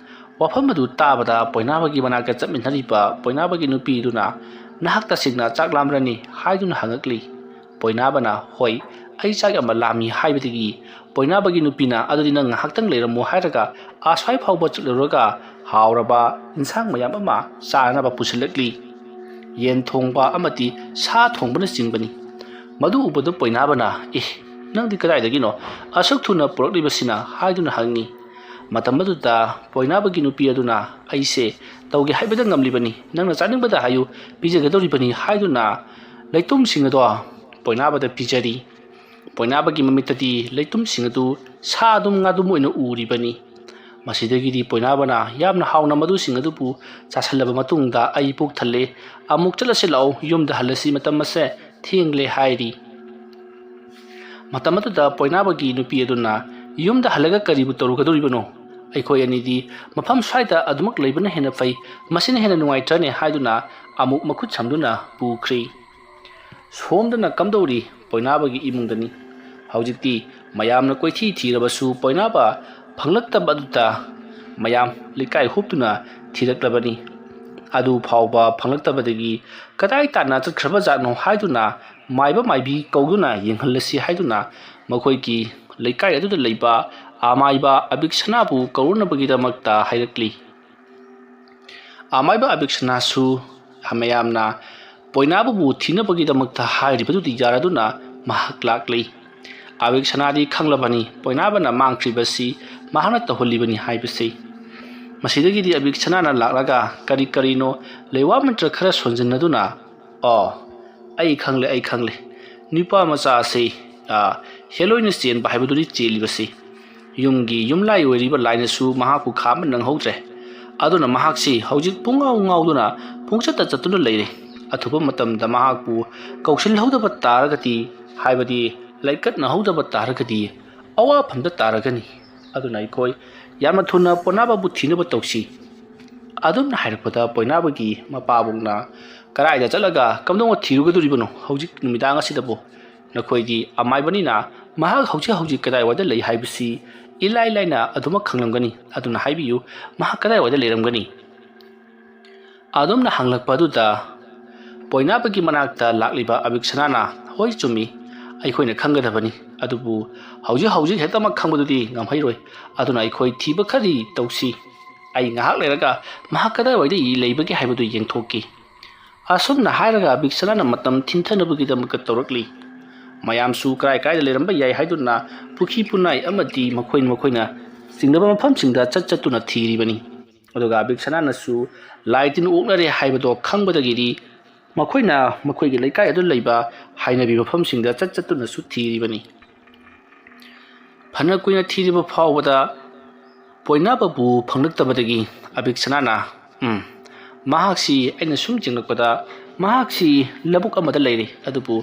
ꯋꯥꯐꯝ ꯑꯗꯨ ꯇꯥꯕꯗ ꯄꯣꯏꯅꯥꯕꯒꯤ ꯃꯅꯥꯛꯇ ꯆꯠꯃꯤꯟꯅꯔꯤꯕ ꯄꯣꯏꯅꯥꯕꯒꯤ ꯅꯨꯄꯤꯗꯨꯅ "ꯅꯍꯥꯛ ꯇꯁꯦꯡꯅ ꯆꯥꯛ ꯂꯥꯝꯕ꯭ꯔꯅꯤ?" ꯍꯥꯏꯗꯨꯅ ꯍꯪꯉꯛꯂꯤ꯫ ꯄꯣꯏꯅꯥꯕꯅ "ꯍꯣꯏ, ꯑꯩ ꯆꯥꯛ ꯌꯥꯝꯅ ꯂꯥꯝꯃꯤ" ꯍꯥꯏꯕꯗꯒꯤ ꯄꯣꯏꯅꯥꯕꯒꯤ ꯅꯨꯄꯤꯅ "ꯑꯗꯨꯗꯤ ꯅꯪ ꯉꯥꯏꯍꯥꯛꯇꯪ ꯂꯩꯔꯝꯃꯣ" ꯍꯥꯏꯔꯒ ꯑꯁ꯭ꯋꯥꯏ ꯐꯥꯎꯕ ꯆꯠꯂꯨꯔꯒ ꯍꯥꯎꯔꯕ ꯏꯟꯁꯥꯡ ꯃꯌꯥꯝ ꯑꯃ ꯆꯥꯅꯕ ꯄꯨꯁꯤꯜꯂꯛꯂꯤ꯫ ꯌꯦꯟ ꯊꯣꯡꯕ ꯑꯃꯗꯤ ꯁꯥ ꯊꯣꯡꯕꯅꯆꯤꯡꯕꯅꯤ꯫ ꯃꯗꯨ ꯎꯕꯗ ꯄꯣꯏꯅꯥꯕꯅ, "ꯑꯦ, ꯅꯪꯗꯤ ꯀꯗꯥꯏꯗꯒꯤꯅꯣ ꯑꯁꯨꯛ ꯊꯨꯅ ꯄꯨꯔꯛꯂꯤꯕꯁꯤꯅ?" ꯍꯥꯏꯗꯨꯅ ꯍꯪꯉꯤ꯫ ꯃꯇꯝ ꯑꯗꯨꯗ ꯄꯣꯏꯅꯥꯕꯒꯤ ꯅꯨꯄꯤ ꯑꯗꯨꯅ, "ꯑꯩꯁꯦ ꯇꯧꯒꯦ ꯍꯥꯏꯕꯗ ꯉꯝꯂꯤꯕꯅꯤ, ꯅꯪꯅ ꯆꯥꯅꯤꯡꯕꯗ ꯍꯥꯏꯌꯨ, ꯄꯤꯖꯒꯗꯧꯔꯤꯕꯅꯤ" ꯍꯥꯏꯗꯨꯅ ꯂꯩꯇꯨꯝꯁꯤꯡ ꯑꯗꯣ ꯄꯣꯏꯅꯥꯕꯗ ꯄꯤꯖꯔꯤ꯫ ꯄꯣꯏꯅꯥꯕꯒꯤ ꯃꯃꯤꯠꯇꯗꯤ ꯂꯩꯇꯨꯝꯁꯤꯡ ꯑꯗꯨ ꯁꯥ ꯑꯗꯨꯝ ꯉꯥꯗꯨꯝ ꯑꯣꯏꯅ ꯎꯔꯤꯕꯅꯤ꯫ ꯃꯁꯤꯗꯒꯤꯗꯤ ꯄꯣꯏꯅꯥꯕꯅ ꯌꯥꯝꯅ ꯍꯥꯎꯅ ꯃꯗꯨꯁꯤꯡ ꯑꯗꯨꯕꯨ ꯆꯥꯁꯤꯜꯂꯕ ꯃꯇꯨꯡꯗ, "ꯑꯩ ꯄꯨꯛ ꯊꯜꯂꯦ, ꯑꯃꯨꯛ ꯆꯠꯂꯁꯤ ꯂꯥꯛꯑꯣ, ꯌꯨꯝꯗ ꯍꯜꯂꯁꯤ, ꯃꯇꯝ ꯑꯁꯦ ꯊꯦꯡꯂꯦ" ꯍꯥꯏꯔꯤ꯫ ꯃꯇꯝ ꯑꯗꯨꯗ ꯄꯣꯏꯅꯥꯕꯒꯤ ꯅꯨꯄꯤ ꯑꯗꯨꯅ, "ꯌꯨꯝꯗ ꯍꯜꯂꯒ ꯀꯔꯤꯕꯨ ꯇꯧꯔꯨꯒꯗꯧꯔꯤꯕꯅꯣ? ꯑꯩꯈꯣꯏ ꯑꯅꯤꯗꯤ ꯃꯐꯝ ꯁ꯭ꯋꯥꯏꯗ ꯑꯗꯨꯃꯛ ꯂꯩꯕꯅ ꯍꯦꯟꯅ ꯐꯩ, ꯃꯁꯤꯅ ꯍꯦꯟꯅ ꯅꯨꯡꯉꯥꯏꯇ꯭ꯔꯅꯦ?" ꯍꯥꯏꯗꯨꯅ ꯑꯃꯨꯛ ꯃꯈꯨꯠ ꯁꯝꯗꯨꯅ ꯄꯨꯈ꯭ꯔꯤ꯫ ꯁꯣꯝꯗꯅ ꯀꯝꯗꯧꯔꯤ? ꯄꯣꯏꯅꯥꯕꯒꯤ ꯏꯃꯨꯡꯗꯅꯤ꯫ ꯍꯧꯖꯤꯛꯇꯤ ꯃꯌꯥꯝꯅ ꯀꯣꯏꯊꯤ ꯊꯤꯔꯕꯁꯨ ꯄꯣꯏꯅꯥꯕ ꯐꯪꯂꯛꯇꯕ ꯑꯗꯨꯗ ꯃꯌꯥꯝ ꯂꯩꯀꯥꯏ ꯍꯨꯞꯇꯨꯅ ꯊꯤꯔꯛꯂꯕꯅꯤ꯫ ꯑꯗꯨ ꯐꯥꯎꯕ ꯐꯪꯂꯛꯇꯕꯗꯒꯤ ꯀꯗꯥꯏ ꯇꯥꯟꯅ ꯆꯠꯈ꯭ꯔꯕ ꯖꯥꯠꯅꯣ ꯍꯥꯏꯗꯨꯅ ꯃꯥꯏꯕ ꯃꯥꯏꯕꯤ ꯀꯧꯗꯨꯅ ꯌꯦꯡꯍꯜꯂꯁꯤ ꯍꯥꯏꯗꯨꯅ ꯃꯈꯣꯏꯒꯤ ꯂꯩꯀꯥꯏ ꯑꯗꯨꯗ ꯂꯩꯕ ꯑꯃꯥꯏꯕ ꯑꯕꯤꯛꯁꯅꯥꯕꯨ ꯀꯧꯔꯨꯅꯕꯒꯤꯗꯃꯛꯇ ꯍꯥꯏꯔꯛꯂꯤ꯫ ꯑꯃꯥꯏꯕ ꯑꯕꯤꯛꯁꯅꯥꯁꯨ ꯃꯌꯥꯝꯅ ꯄꯣꯏꯅꯥꯕꯕꯨ ꯊꯤꯅꯕꯒꯤꯗꯃꯛꯇ ꯍꯥꯏꯔꯤꯕꯗꯨꯗꯤ ꯌꯥꯔꯗꯨꯅ ꯃꯍꯥꯛ ꯂꯥꯛꯂꯤ꯫ ꯑꯕꯤꯛꯁꯅꯥꯗꯤ ꯈꯪꯂꯕꯅꯤ ꯄꯣꯏꯅꯥꯕꯅ ꯃꯥꯡꯈ꯭ꯔꯤꯕꯁꯤ ꯃꯍꯥꯛꯅ ꯇꯧꯍꯜꯂꯤꯕꯅꯤ ꯍꯥꯏꯕꯁꯤ꯫ ꯃꯁꯤꯗꯒꯤꯗꯤ ꯑꯕꯤꯛꯁꯅꯥꯅ ꯂꯥꯛꯂꯒ ꯀꯔꯤ ꯀꯔꯤꯅꯣ ꯂꯩꯋꯥ ꯃꯟꯇ꯭ꯔ ꯈꯔ ꯁꯣꯟꯖꯤꯟꯅꯗꯨꯅ, "ꯑꯣ, ꯑꯩ ꯈꯪꯂꯦ, ꯑꯩ ꯈꯪꯂꯦ꯫ ꯅꯨꯄꯥ ꯃꯆꯥ ꯑꯁꯤ, ꯑ, ꯍꯦꯂꯣꯏꯅ ꯆꯦꯟꯕ ꯍꯥꯏꯕꯗꯨꯅꯤ ꯆꯦꯜꯂꯤꯕꯁꯤ꯫ ꯌꯨꯝꯒꯤ ꯌꯨꯝꯂꯥꯏ ꯑꯣꯏꯔꯤꯕ ꯂꯥꯏꯅꯁꯨ ꯃꯍꯥꯛꯄꯨ ꯈꯥꯝꯕ ꯅꯪꯍꯧꯗ꯭ꯔꯦ꯫ ꯑꯗꯨꯅ ꯃꯍꯥꯛꯁꯤ ꯍꯧꯖꯤꯛ ꯄꯨꯡꯉꯥꯎ ꯉꯥꯎꯗꯨꯅ ꯄꯨꯡꯆꯠꯇ ꯆꯠꯇꯨꯅ ꯂꯩꯔꯦ꯫ ꯑꯊꯨꯕ ꯃꯇꯝꯗ ꯃꯍꯥꯛꯄꯨ ꯀꯧꯁꯤꯜꯍꯧꯗꯕ ꯇꯥꯔꯒꯗꯤ, ꯍꯥꯏꯕꯗꯤ ꯂꯩꯀꯠꯅꯍꯧꯗꯕ ꯇꯥꯔꯒꯗꯤ ꯑꯋꯥꯐꯝꯗ ꯇꯥꯔꯒꯅꯤ꯫ ꯑꯗꯨꯅ ꯑꯩꯈꯣꯏ ꯌꯥꯝꯅ ꯊꯨꯅ ꯄꯣꯏꯅꯥꯕꯕꯨ ꯊꯤꯅꯕ ꯇꯧꯁꯤ"꯫ ꯑꯗꯨꯝꯅ ꯍꯥꯏꯔꯛꯄꯗ ꯄꯣꯏꯅꯥꯕꯒꯤ ꯃꯄꯥꯕꯨꯡꯅ, "ꯀꯗꯥꯏꯗ ꯆꯠꯂꯒ ꯀꯝꯗꯧꯅ ꯊꯤꯔꯨꯒꯗꯧꯔꯤꯕꯅꯣ ꯍꯧꯖꯤꯛ ꯅꯨꯃꯤꯗꯥꯡ ꯑꯁꯤꯗꯕꯨ? ꯅꯈꯣꯏꯗꯤ ꯑꯃꯥꯏꯕꯅꯤꯅ ꯃꯍꯥꯛ ꯍꯧꯖꯤꯛ ꯍꯧꯖꯤꯛ ꯀꯗꯥꯏꯋꯥꯏꯗ ꯂꯩ ꯍꯥꯏꯕꯁꯤ ꯏꯂꯥꯏ ꯂꯥꯏꯅ ꯑꯗꯨꯃꯛ ꯈꯪꯂꯝꯒꯅꯤ꯫ ꯑꯗꯨꯅ ꯍꯥꯏꯕꯤꯌꯨ, ꯃꯍꯥꯛ ꯀꯗꯥꯏꯋꯥꯏꯗ ꯂꯩꯔꯝꯒꯅꯤ?" ꯑꯗꯨꯝꯅ ꯍꯪꯂꯛꯄ ꯑꯗꯨꯗ ꯄꯣꯏꯅꯥꯕꯒꯤ ꯃꯅꯥꯛꯇ ꯂꯥꯛꯂꯤꯕ ꯑꯕꯤꯛꯁꯅꯥꯅ, "ꯍꯣꯏ, ꯆꯨꯝꯃꯤ, ꯑꯩꯈꯣꯏꯅ ꯈꯪꯒꯗꯕꯅꯤ꯫ ꯑꯗꯨꯕꯨ ꯍꯧꯖꯤꯛ ꯍꯧꯖꯤꯛ ꯍꯦꯛꯇꯃꯛ ꯈꯪꯕꯗꯨꯗꯤ ꯉꯝꯍꯩꯔꯣꯏ꯫ ꯑꯗꯨꯅ ꯑꯩꯈꯣꯏ ꯊꯤꯕ ꯈꯔꯗꯤ ꯇꯧꯁꯤ꯫ ꯑꯩ ꯉꯥꯏꯍꯥꯛ ꯂꯩꯔꯒ ꯃꯍꯥꯛ ꯀꯗꯥꯏꯋꯥꯏꯗ ꯂꯩꯕꯒꯦ ꯍꯥꯏꯕꯗꯨ ꯌꯦꯡꯊꯣꯛꯀꯦ"꯫ ꯑꯁꯨꯝꯅ ꯍꯥꯏꯔꯒ ꯑꯕꯤꯛꯁꯅꯥꯅ ꯃꯇꯝ ꯊꯤꯟꯊꯅꯕꯒꯤꯗꯃꯛꯇ ꯇꯧꯔꯛꯂꯤ꯫ ꯃꯌꯥꯝꯁꯨ ꯀꯔꯥꯏ ꯀꯔꯥꯏꯗ ꯂꯩꯔꯝꯕ ꯌꯥꯏ ꯍꯥꯏꯗꯨꯅ ꯄꯨꯈ꯭ꯔꯤ ꯄꯨꯟꯅꯥꯏ ꯑꯃꯗꯤ ꯃꯈꯣꯏ ꯃꯈꯣꯏꯅ ꯆꯤꯡꯅꯕ ꯃꯐꯝꯁꯤꯡꯗ ꯆꯠ ꯆꯠꯇꯨꯅ ꯊꯤꯔꯤꯕꯅꯤ꯫ ꯑꯗꯨꯒ ꯑꯕꯤꯛꯁꯅꯥꯅꯁꯨ ꯂꯥꯏ ꯇꯤꯟ ꯑꯣꯛꯅꯔꯦ ꯍꯥꯏꯕꯗꯣ ꯈꯪꯕꯗꯒꯤꯗꯤ ꯃꯈꯣꯏꯅ ꯃꯈꯣꯏꯒꯤ ꯂꯩꯀꯥꯏ ꯑꯗꯨ ꯂꯩꯕ ꯍꯥꯏꯅꯕꯤ ꯃꯐꯝꯁꯤꯡꯗ ꯆꯠ ꯆꯠꯇꯨꯅꯁꯨ ꯊꯤꯔꯤꯕꯅꯤ꯫ ꯐꯅ ꯀꯨꯏꯅ ꯊꯤꯔꯤꯕ ꯐꯥꯎꯕꯗ ꯄꯣꯏꯅꯥꯕꯕꯨ ꯐꯪꯂꯛꯇꯕꯗꯒꯤ ꯑꯕꯤꯛꯁꯅꯥꯅ, "ꯎꯝ, ꯃꯍꯥꯛꯁꯤ ꯑꯩꯅ ꯁꯨꯝ ꯌꯦꯡꯂꯛꯄꯗ ꯃꯍꯥꯛꯁꯤ ꯂꯧꯕꯨꯛ ꯑꯃꯗ ꯂꯩꯔꯤ, ꯑꯗꯨꯕꯨ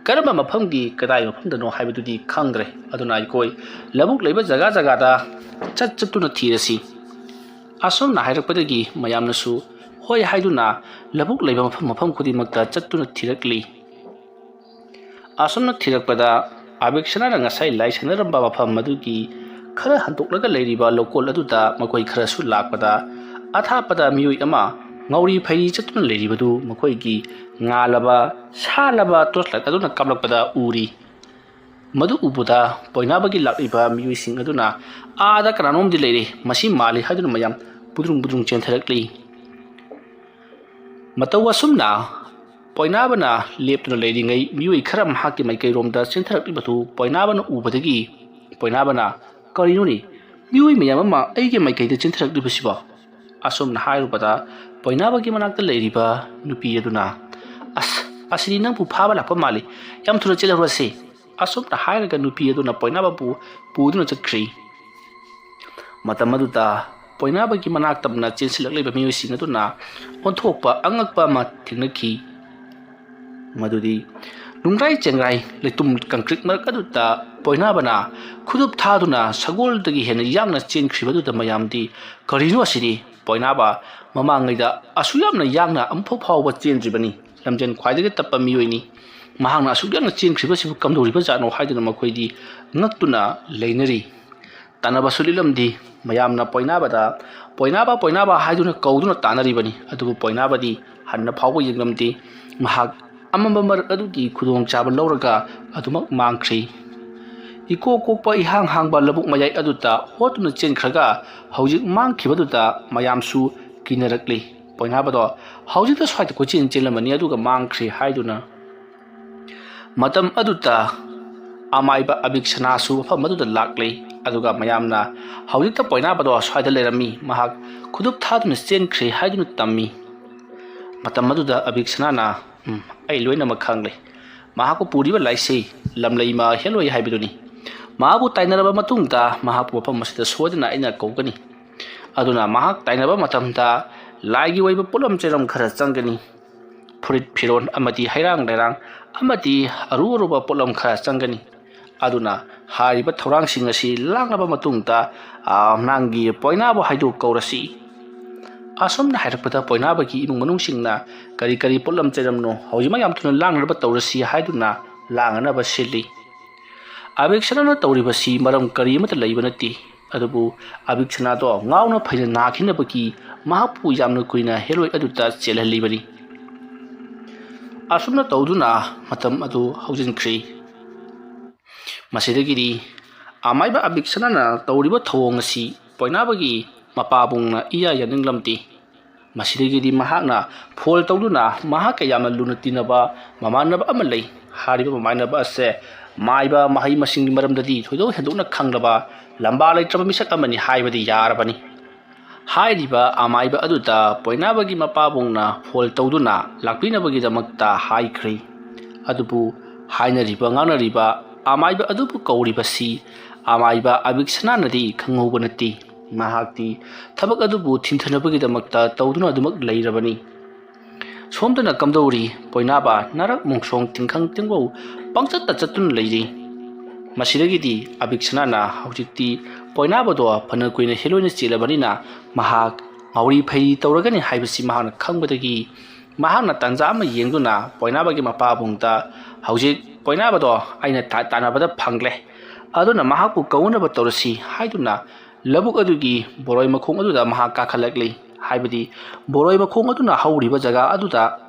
ꯀꯔꯝꯕ ꯃꯐꯝꯒꯤ ꯀꯗꯥꯏ ꯃꯐꯝꯗꯅꯣ ꯍꯥꯏꯕꯗꯨꯗꯤ ꯈꯪꯗ꯭ꯔꯦ꯫ ꯑꯗꯨꯅ ꯑꯩꯈꯣꯏ ꯂꯧꯕꯨꯛ ꯂꯩꯕ ꯖꯒꯥ ꯖꯒꯥꯗ ꯆꯠ ꯆꯠꯇꯨꯅ ꯊꯤꯔꯁꯤ꯫" ꯑꯁꯨꯝꯅ ꯍꯥꯏꯔꯛꯄꯗꯒꯤ ꯃꯌꯥꯝꯅꯁꯨ ꯍꯣꯏ ꯍꯥꯏꯗꯨꯅ ꯂꯧꯕꯨꯛ ꯂꯩꯕ ꯃꯐꯝ ꯃꯐꯝ ꯈꯨꯗꯤꯡꯃꯛꯇ ꯆꯠꯇꯨꯅ ꯊꯤꯔꯛꯂꯤ꯫ ꯑꯁꯨꯝꯅ ꯊꯤꯔꯛꯄꯗ ꯑꯕꯤꯛꯁꯅꯥꯅ ꯉꯁꯥꯏ ꯂꯥꯏ ꯁꯥꯟꯅꯔꯝꯕ ꯃꯐꯝ ꯑꯗꯨꯒꯤ ꯈꯔ ꯍꯟꯗꯣꯛꯂꯒ ꯂꯩꯔꯤꯕ ꯂꯧꯀꯣꯜ ꯑꯗꯨꯗ ꯃꯈꯣꯏ ꯈꯔꯁꯨ ꯂꯥꯛꯄꯗ ꯑꯊꯥꯞꯄꯗ ꯃꯤꯑꯣꯏ ꯑꯃ ꯉꯧꯔꯤ ꯐꯩꯔꯤ ꯆꯠꯇꯨꯅ ꯂꯩꯔꯤꯕꯗꯨ ꯃꯈꯣꯏꯒꯤ ꯉꯥꯜꯂꯕ ꯁꯥꯠꯂꯕ ꯇꯣꯔꯆ ꯂꯥꯏꯠ ꯑꯗꯨꯅ ꯀꯥꯞꯂꯛꯄꯗ ꯎꯔꯤ꯫ ꯃꯗꯨ ꯎꯕꯗ ꯄꯣꯏꯅꯥꯕꯒꯤ ꯂꯥꯛꯂꯤꯕ ꯃꯤꯑꯣꯏꯁꯤꯡ ꯑꯗꯨꯅ "ꯑꯥꯗ ꯀꯅꯥꯅꯣꯝꯗꯤ ꯂꯩꯔꯦ, ꯃꯁꯤ ꯃꯥꯜꯂꯤ" ꯍꯥꯏꯗꯨꯅ ꯃꯌꯥꯝ ꯄꯨꯗ꯭ꯔꯨꯡ ꯄꯨꯗ꯭ꯔꯨꯡ ꯆꯦꯟꯊꯔꯛꯂꯤ꯫ ꯃꯇꯧ ꯑꯁꯨꯝꯅ ꯄꯣꯏꯅꯥꯕꯅ ꯂꯦꯞꯇꯨꯅ ꯂꯩꯔꯤꯉꯩ ꯃꯤꯑꯣꯏ ꯈꯔ ꯃꯍꯥꯛꯀꯤ ꯃꯥꯏꯀꯩꯔꯣꯝꯗ ꯆꯦꯟꯊꯔꯛꯂꯤꯕꯗꯨ ꯄꯣꯏꯅꯥꯕꯅ ꯎꯕꯗꯒꯤ ꯄꯣꯏꯅꯥꯕꯅ, "ꯀꯔꯤꯅꯣꯅꯦ? ꯃꯤꯑꯣꯏ ꯃꯌꯥꯝ ꯑꯃ ꯑꯩꯒꯤ ꯃꯥꯏꯀꯩꯗ ꯆꯦꯟꯊꯔꯛꯂꯤꯕꯁꯤꯕꯣ?" ꯑꯁꯨꯝꯅ ꯍꯥꯏꯔꯨꯕꯗ ꯄꯣꯏꯅꯥꯕꯒꯤ ꯃꯅꯥꯛꯇ ꯂꯩꯔꯤꯕ ꯅꯨꯄꯤ ꯑꯗꯨꯅ, "ꯑꯁ, ꯑꯁꯤꯗꯤ ꯅꯪꯕꯨ ꯐꯥꯕ ꯂꯥꯛꯄ ꯃꯥꯜꯂꯤ꯫ ꯌꯥꯝ ꯊꯨꯅ ꯆꯦꯜꯍꯧꯔꯁꯤ꯫" ꯑꯁꯨꯝꯅ ꯍꯥꯏꯔꯒ ꯅꯨꯄꯤ ꯑꯗꯨꯅ ꯄꯣꯏꯅꯥꯕꯕꯨ ꯄꯨꯗꯨꯅ ꯆꯠꯈ꯭ꯔꯤ꯫ ꯃꯇꯝ ꯑꯗꯨꯗ ꯄꯣꯏꯅꯥꯕꯒꯤ ꯃꯅꯥꯛ ꯇꯝꯅ ꯆꯦꯟꯁꯤꯜꯂꯛꯂꯤꯕ ꯃꯤꯑꯣꯏꯁꯤꯡ ꯑꯗꯨꯅ ꯑꯣꯟꯊꯣꯛꯄ ꯑꯉꯛꯄ ꯑꯃ ꯊꯦꯡꯅꯈꯤ꯫ ꯃꯗꯨꯗꯤ ꯅꯨꯡꯒ꯭ꯔꯥꯏ ꯆꯦꯡꯒ꯭ꯔꯥꯏ ꯂꯩꯇꯨꯝ ꯀꯪꯀ꯭ꯔꯤꯠ ꯃꯔꯛ ꯑꯗꯨꯗ ꯄꯣꯏꯅꯥꯕꯅ ꯈꯨꯗꯨꯞ ꯊꯥꯗꯨꯅ ꯁꯒꯣꯜꯗꯒꯤ ꯍꯦꯟꯅ ꯌꯥꯡꯅ ꯆꯦꯟꯈ꯭ꯔꯤꯕꯗꯨꯗ ꯃꯌꯥꯝꯗꯤ, "ꯀꯔꯤꯅꯣ ꯑꯁꯤꯗꯤ? ꯄꯣꯏꯅꯥꯕ ꯃꯃꯥꯡꯉꯩꯗ ꯑꯁꯨꯛ ꯌꯥꯝꯅ ꯌꯥꯡꯅ ꯑꯃꯨꯛꯐꯥꯎ ꯐꯥꯎꯕ ꯆꯦꯟꯗ꯭ꯔꯤꯕꯅꯤ꯫ ꯂꯝꯖꯦꯟ ꯈ꯭ꯋꯥꯏꯗꯒꯤ ꯇꯞꯄ ꯃꯤꯑꯣꯏꯅꯤ꯫ ꯃꯍꯥꯛꯅ ꯑꯁꯨꯛ ꯌꯥꯝꯅ ꯆꯦꯟꯈ꯭ꯔꯤꯕꯁꯤꯕꯨ ꯀꯝꯗꯧꯔꯤꯕꯖꯥꯠꯅꯣ?" ꯍꯥꯏꯗꯨꯅ ꯃꯈꯣꯏꯗꯤ ꯉꯛꯇꯨꯅ ꯂꯩꯅꯔꯤ꯫ ꯇꯥꯟꯅꯕꯁꯨ ꯂꯤꯛꯂꯝꯗꯤ꯫ ꯃꯌꯥꯝꯅ ꯄꯣꯏꯅꯥꯕꯗ "ꯄꯣꯏꯅꯥꯕ, ꯄꯣꯏꯅꯥꯕ" ꯍꯥꯏꯗꯨꯅ ꯀꯧꯗꯨꯅ ꯇꯥꯟꯅꯔꯤꯕꯅꯤ꯫ ꯑꯗꯨꯕꯨ ꯄꯣꯏꯅꯥꯕꯗꯤ ꯍꯟꯅ ꯐꯥꯎꯕ ꯌꯦꯡꯂꯝꯗꯦ꯫ ꯃꯍꯥꯛ ꯑꯃꯝꯕ ꯃꯔꯛ ꯑꯗꯨꯒꯤ ꯈꯨꯗꯣꯡꯆꯥꯕ ꯂꯧꯔꯒ ꯑꯗꯨꯃꯛ ꯃꯥꯡꯈ꯭ꯔꯤ꯫ ꯏꯀꯣꯛ ꯀꯣꯛꯄ ꯏꯍꯥꯡ ꯍꯥꯡꯕ ꯂꯧꯕꯨꯛ ꯃꯌꯥꯏ ꯑꯗꯨꯗ ꯍꯣꯠꯇꯨꯅ ꯆꯦꯟꯈ꯭ꯔꯒ ꯍꯧꯖꯤꯛ ꯃꯥꯡꯈꯤꯕꯗꯨꯗ ꯃꯌꯥꯝꯁꯨ ꯀꯤꯅꯔꯛꯂꯤ꯫ ꯄꯣꯏꯅꯥꯕꯗꯣ ꯍꯧꯖꯤꯛꯇ ꯁ꯭ꯋꯥꯏꯗ ꯀꯣꯏꯆꯦꯟ ꯆꯦꯜꯂꯝꯃꯅꯤ, ꯑꯗꯨꯒ ꯃꯥꯡꯈ꯭ꯔꯦ ꯍꯥꯏꯗꯨꯅ꯫ ꯃꯇꯝ ꯑꯗꯨꯗ ꯑꯃꯥꯏꯕ ꯑꯕꯤꯛꯁꯅꯥꯁꯨ ꯃꯐꯝ ꯑꯗꯨꯗ ꯂꯥꯛꯂꯦ꯫ ꯑꯗꯨꯒ ꯃꯌꯥꯝꯅ ꯍꯧꯖꯤꯛꯇ ꯄꯣꯏꯅꯥꯕꯗꯣ ꯁ꯭ꯋꯥꯏꯗ ꯂꯩꯔꯝꯃꯤ, ꯃꯍꯥꯛ ꯈꯨꯗꯨꯞ ꯊꯥꯗꯨꯅ ꯆꯦꯟꯈ꯭ꯔꯦ ꯍꯥꯏꯗꯨꯅ ꯇꯝꯃꯤ꯫ ꯃꯇꯝ ꯑꯗꯨꯗ ꯑꯕꯤꯛꯁꯅꯥꯅ, "ꯎꯝ, ꯑꯩ ꯂꯣꯏꯅꯃꯛ ꯈꯪꯂꯦ꯫ ꯃꯍꯥꯛꯄꯨ ꯄꯨꯔꯤꯕ ꯂꯥꯏꯁꯤ ꯂꯝꯂꯩꯃ ꯍꯦꯂꯣꯏ ꯍꯥꯏꯕꯗꯨꯅꯤ꯫ ꯃꯍꯥꯛꯄꯨ ꯇꯥꯏꯅꯔꯕ ꯃꯇꯨꯡꯗ ꯃꯍꯥꯛꯄꯨ ꯃꯐꯝ ꯑꯁꯤꯗ ꯁꯣꯏꯗꯅ ꯑꯩꯅ ꯀꯧꯒꯅꯤ꯫ ꯑꯗꯨꯅ ꯃꯍꯥꯛ ꯇꯥꯏꯅꯕ ꯃꯇꯝꯗ ꯂꯥꯏꯒꯤ ꯑꯣꯏꯕ ꯄꯣꯠꯂꯝ ꯆꯩꯔꯝ ꯈꯔ ꯆꯪꯒꯅꯤ꯫ ꯐꯨꯔꯤꯠ ꯐꯤꯔꯣꯜ ꯑꯃꯗꯤ ꯍꯩꯔꯥꯡ ꯂꯩꯔꯥꯡ ꯑꯃꯗꯤ ꯑꯔꯨ ꯑꯔꯨꯕ ꯄꯣꯠꯂꯝ ꯈꯔ ꯆꯪꯒꯅꯤ꯫ ꯑꯗꯨꯅ ꯍꯥꯏꯔꯤꯕ ꯊꯧꯔꯥꯡꯁꯤꯡ ꯑꯁꯤ ꯂꯥꯡꯂꯕ ꯃꯇꯨꯡꯗ, ꯑ, ꯅꯪꯒꯤ ꯄꯣꯏꯅꯥꯕ ꯍꯥꯏꯗꯨ ꯀꯧꯔꯁꯤ꯫" ꯑꯁꯨꯝꯅ ꯍꯥꯏꯔꯛꯄꯗ ꯄꯣꯏꯅꯥꯕꯒꯤ ꯏꯃꯨꯡ ꯃꯅꯨꯡꯁꯤꯡꯅ, "ꯀꯔꯤ ꯀꯔꯤ ꯄꯣꯠꯂꯝ ꯆꯩꯔꯝꯅꯣ? ꯍꯧꯖꯤꯛꯃꯛ ꯌꯥꯝ ꯊꯨꯅ ꯂꯥꯡꯅꯕ ꯇꯧꯔꯁꯤ" ꯍꯥꯏꯗꯨꯅ ꯂꯥꯡꯅꯅꯕ ꯁꯤꯜꯂꯤ꯫ ꯑꯕꯤꯛꯁꯅꯥꯅ ꯇꯧꯔꯤꯕꯁꯤ ꯃꯔꯝ ꯀꯔꯤ ꯑꯃꯠꯇ ꯂꯩꯕ ꯅꯠꯇꯦ꯫ ꯑꯗꯨꯕꯨ ꯑꯕꯤꯛꯁꯅꯥꯗꯣ ꯉꯥꯎꯅ ꯐꯩꯅ ꯅꯥꯈꯤꯅꯕꯒꯤ ꯃꯍꯥꯛꯄꯨ ꯌꯥꯝꯅ ꯀꯨꯏꯅ ꯍꯦꯂꯣꯏ ꯑꯗꯨꯗ ꯆꯦꯜꯍꯜꯂꯤꯕꯅꯤ꯫ ꯑꯁꯨꯝꯅ ꯇꯧꯗꯨꯅ ꯃꯇꯝ ꯑꯗꯨ ꯍꯧꯖꯤꯟꯈ꯭ꯔꯦ꯫ ꯃꯁꯤꯗꯒꯤꯗꯤ ꯑꯃꯥꯏꯕ ꯑꯕꯤꯛꯁꯅꯥꯅ ꯇꯧꯔꯤꯕ ꯊꯧꯑꯣꯡ ꯑꯁꯤ ꯄꯣꯏꯅꯥꯕꯒꯤ ꯃꯄꯥꯕꯨꯡꯅ ꯏꯌꯥ ꯌꯥꯅꯤꯡꯂꯝꯗꯦ꯫ ꯃꯁꯤꯗꯒꯤꯗꯤ ꯃꯍꯥꯛꯅ ꯐꯣꯟ ꯇꯧꯗꯨꯅ ꯃꯍꯥꯛꯀ ꯌꯥꯝꯅ ꯂꯨꯅ ꯇꯤꯟꯅꯕ ꯃꯃꯥꯟꯅꯕ ꯑꯃ ꯂꯩ꯫ ꯍꯥꯏꯔꯤꯕ ꯃꯃꯥꯟꯅꯕ ꯑꯁꯦ ꯃꯥꯏꯕ ꯃꯍꯩ ꯃꯁꯤꯡꯒꯤ ꯃꯔꯝꯗꯗꯤ ꯊꯣꯏꯗꯣꯛ ꯍꯦꯟꯗꯣꯛꯅ ꯈꯪꯂꯕ, ꯂꯝꯕꯥ ꯂꯩꯇ꯭ꯔꯕ ꯃꯤꯁꯛ ꯑꯃꯅꯤ ꯍꯥꯏꯕꯗꯤ ꯌꯥꯔꯕꯅꯤ꯫ ꯍꯥꯏꯔꯤꯕ ꯑꯃꯥꯏꯕ ꯑꯗꯨꯗ ꯄꯣꯏꯅꯥꯕꯒꯤ ꯃꯄꯥꯕꯨꯡꯅ ꯐꯣꯟ ꯇꯧꯗꯨꯅ ꯂꯥꯛꯄꯤꯅꯕꯒꯤꯗꯃꯛꯇ ꯍꯥꯏꯈ꯭ꯔꯦ꯫ ꯑꯗꯨꯕꯨ ꯍꯥꯏꯅꯔꯤꯕ ꯉꯥꯡꯅꯔꯤꯕ ꯑꯃꯥꯏꯕ ꯑꯗꯨꯕꯨ ꯀꯧꯔꯤꯕꯁꯤ ꯑꯃꯥꯏꯕ ꯑꯕꯤꯛꯁꯅꯥꯅꯗꯤ ꯈꯪꯍꯧꯕ ꯅꯠꯇꯦ꯫ ꯃꯍꯥꯛꯇꯤ ꯊꯕꯛ ꯑꯗꯨꯕꯨ ꯊꯤꯟꯊꯅꯕꯒꯤꯗꯃꯛꯇ ꯇꯧꯗꯨꯅ ꯑꯗꯨꯃꯛ ꯂꯩꯔꯕꯅꯤ꯫ ꯁꯣꯝꯗꯅ ꯀꯝꯗꯧꯔꯤ? ꯄꯣꯏꯅꯥꯕ ꯅꯔꯛ ꯃꯣꯡꯁꯣꯡ ꯇꯤꯡꯈꯪ ꯇꯤꯡꯕꯧ ꯄꯪꯆꯠꯇ ꯆꯠꯇꯨꯅ ꯂꯩꯔꯤ꯫ ꯃꯁꯤꯗꯒꯤꯗꯤ ꯑꯕꯤꯛꯁꯅꯥꯅ ꯍꯧꯖꯤꯛꯇꯤ ꯄꯣꯏꯅꯥꯕꯗꯣ ꯐꯅ ꯀꯨꯏꯅ ꯍꯦꯂꯣꯏꯅ ꯆꯦꯜꯂꯕꯅꯤꯅ ꯃꯍꯥꯛ ꯉꯥꯎꯔꯤ ꯐꯩꯔꯤ ꯇꯧꯔꯒꯅꯤ ꯍꯥꯏꯕꯁꯤ ꯃꯍꯥꯛꯅ ꯈꯪꯕꯗꯒꯤ ꯃꯍꯥꯛꯅ ꯇꯥꯟꯖꯥ ꯑꯃ ꯌꯦꯡꯗꯨꯅ ꯄꯣꯏꯅꯥꯕꯒꯤ ꯃꯄꯥꯕꯨꯡꯗ, "ꯍꯧꯖꯤꯛ ꯄꯣꯏꯅꯥꯕꯗꯣ ꯑꯩꯅ ꯇꯥ-, ꯇꯥꯟꯅꯕꯗ ꯐꯪꯂꯦ꯫ ꯑꯗꯨꯅ ꯃꯍꯥꯛꯄꯨ ꯀꯧꯅꯕ ꯇꯧꯔꯁꯤ" ꯍꯥꯏꯗꯨꯅ ꯂꯧꯕꯨꯛ ꯑꯗꯨꯒꯤ ꯕꯣꯔꯣꯏ ꯃꯈꯣꯡ ꯑꯗꯨꯗ ꯃꯍꯥꯛ ꯀꯥꯈꯠꯂꯛꯂꯤ꯫ ꯍꯥꯏꯕꯗꯤ ꯕꯣꯔꯣꯏ ꯃꯈꯣꯡ ꯑꯗꯨꯅ ꯍꯧꯔꯤꯕ ꯖꯒꯥ ꯑꯗꯨꯗ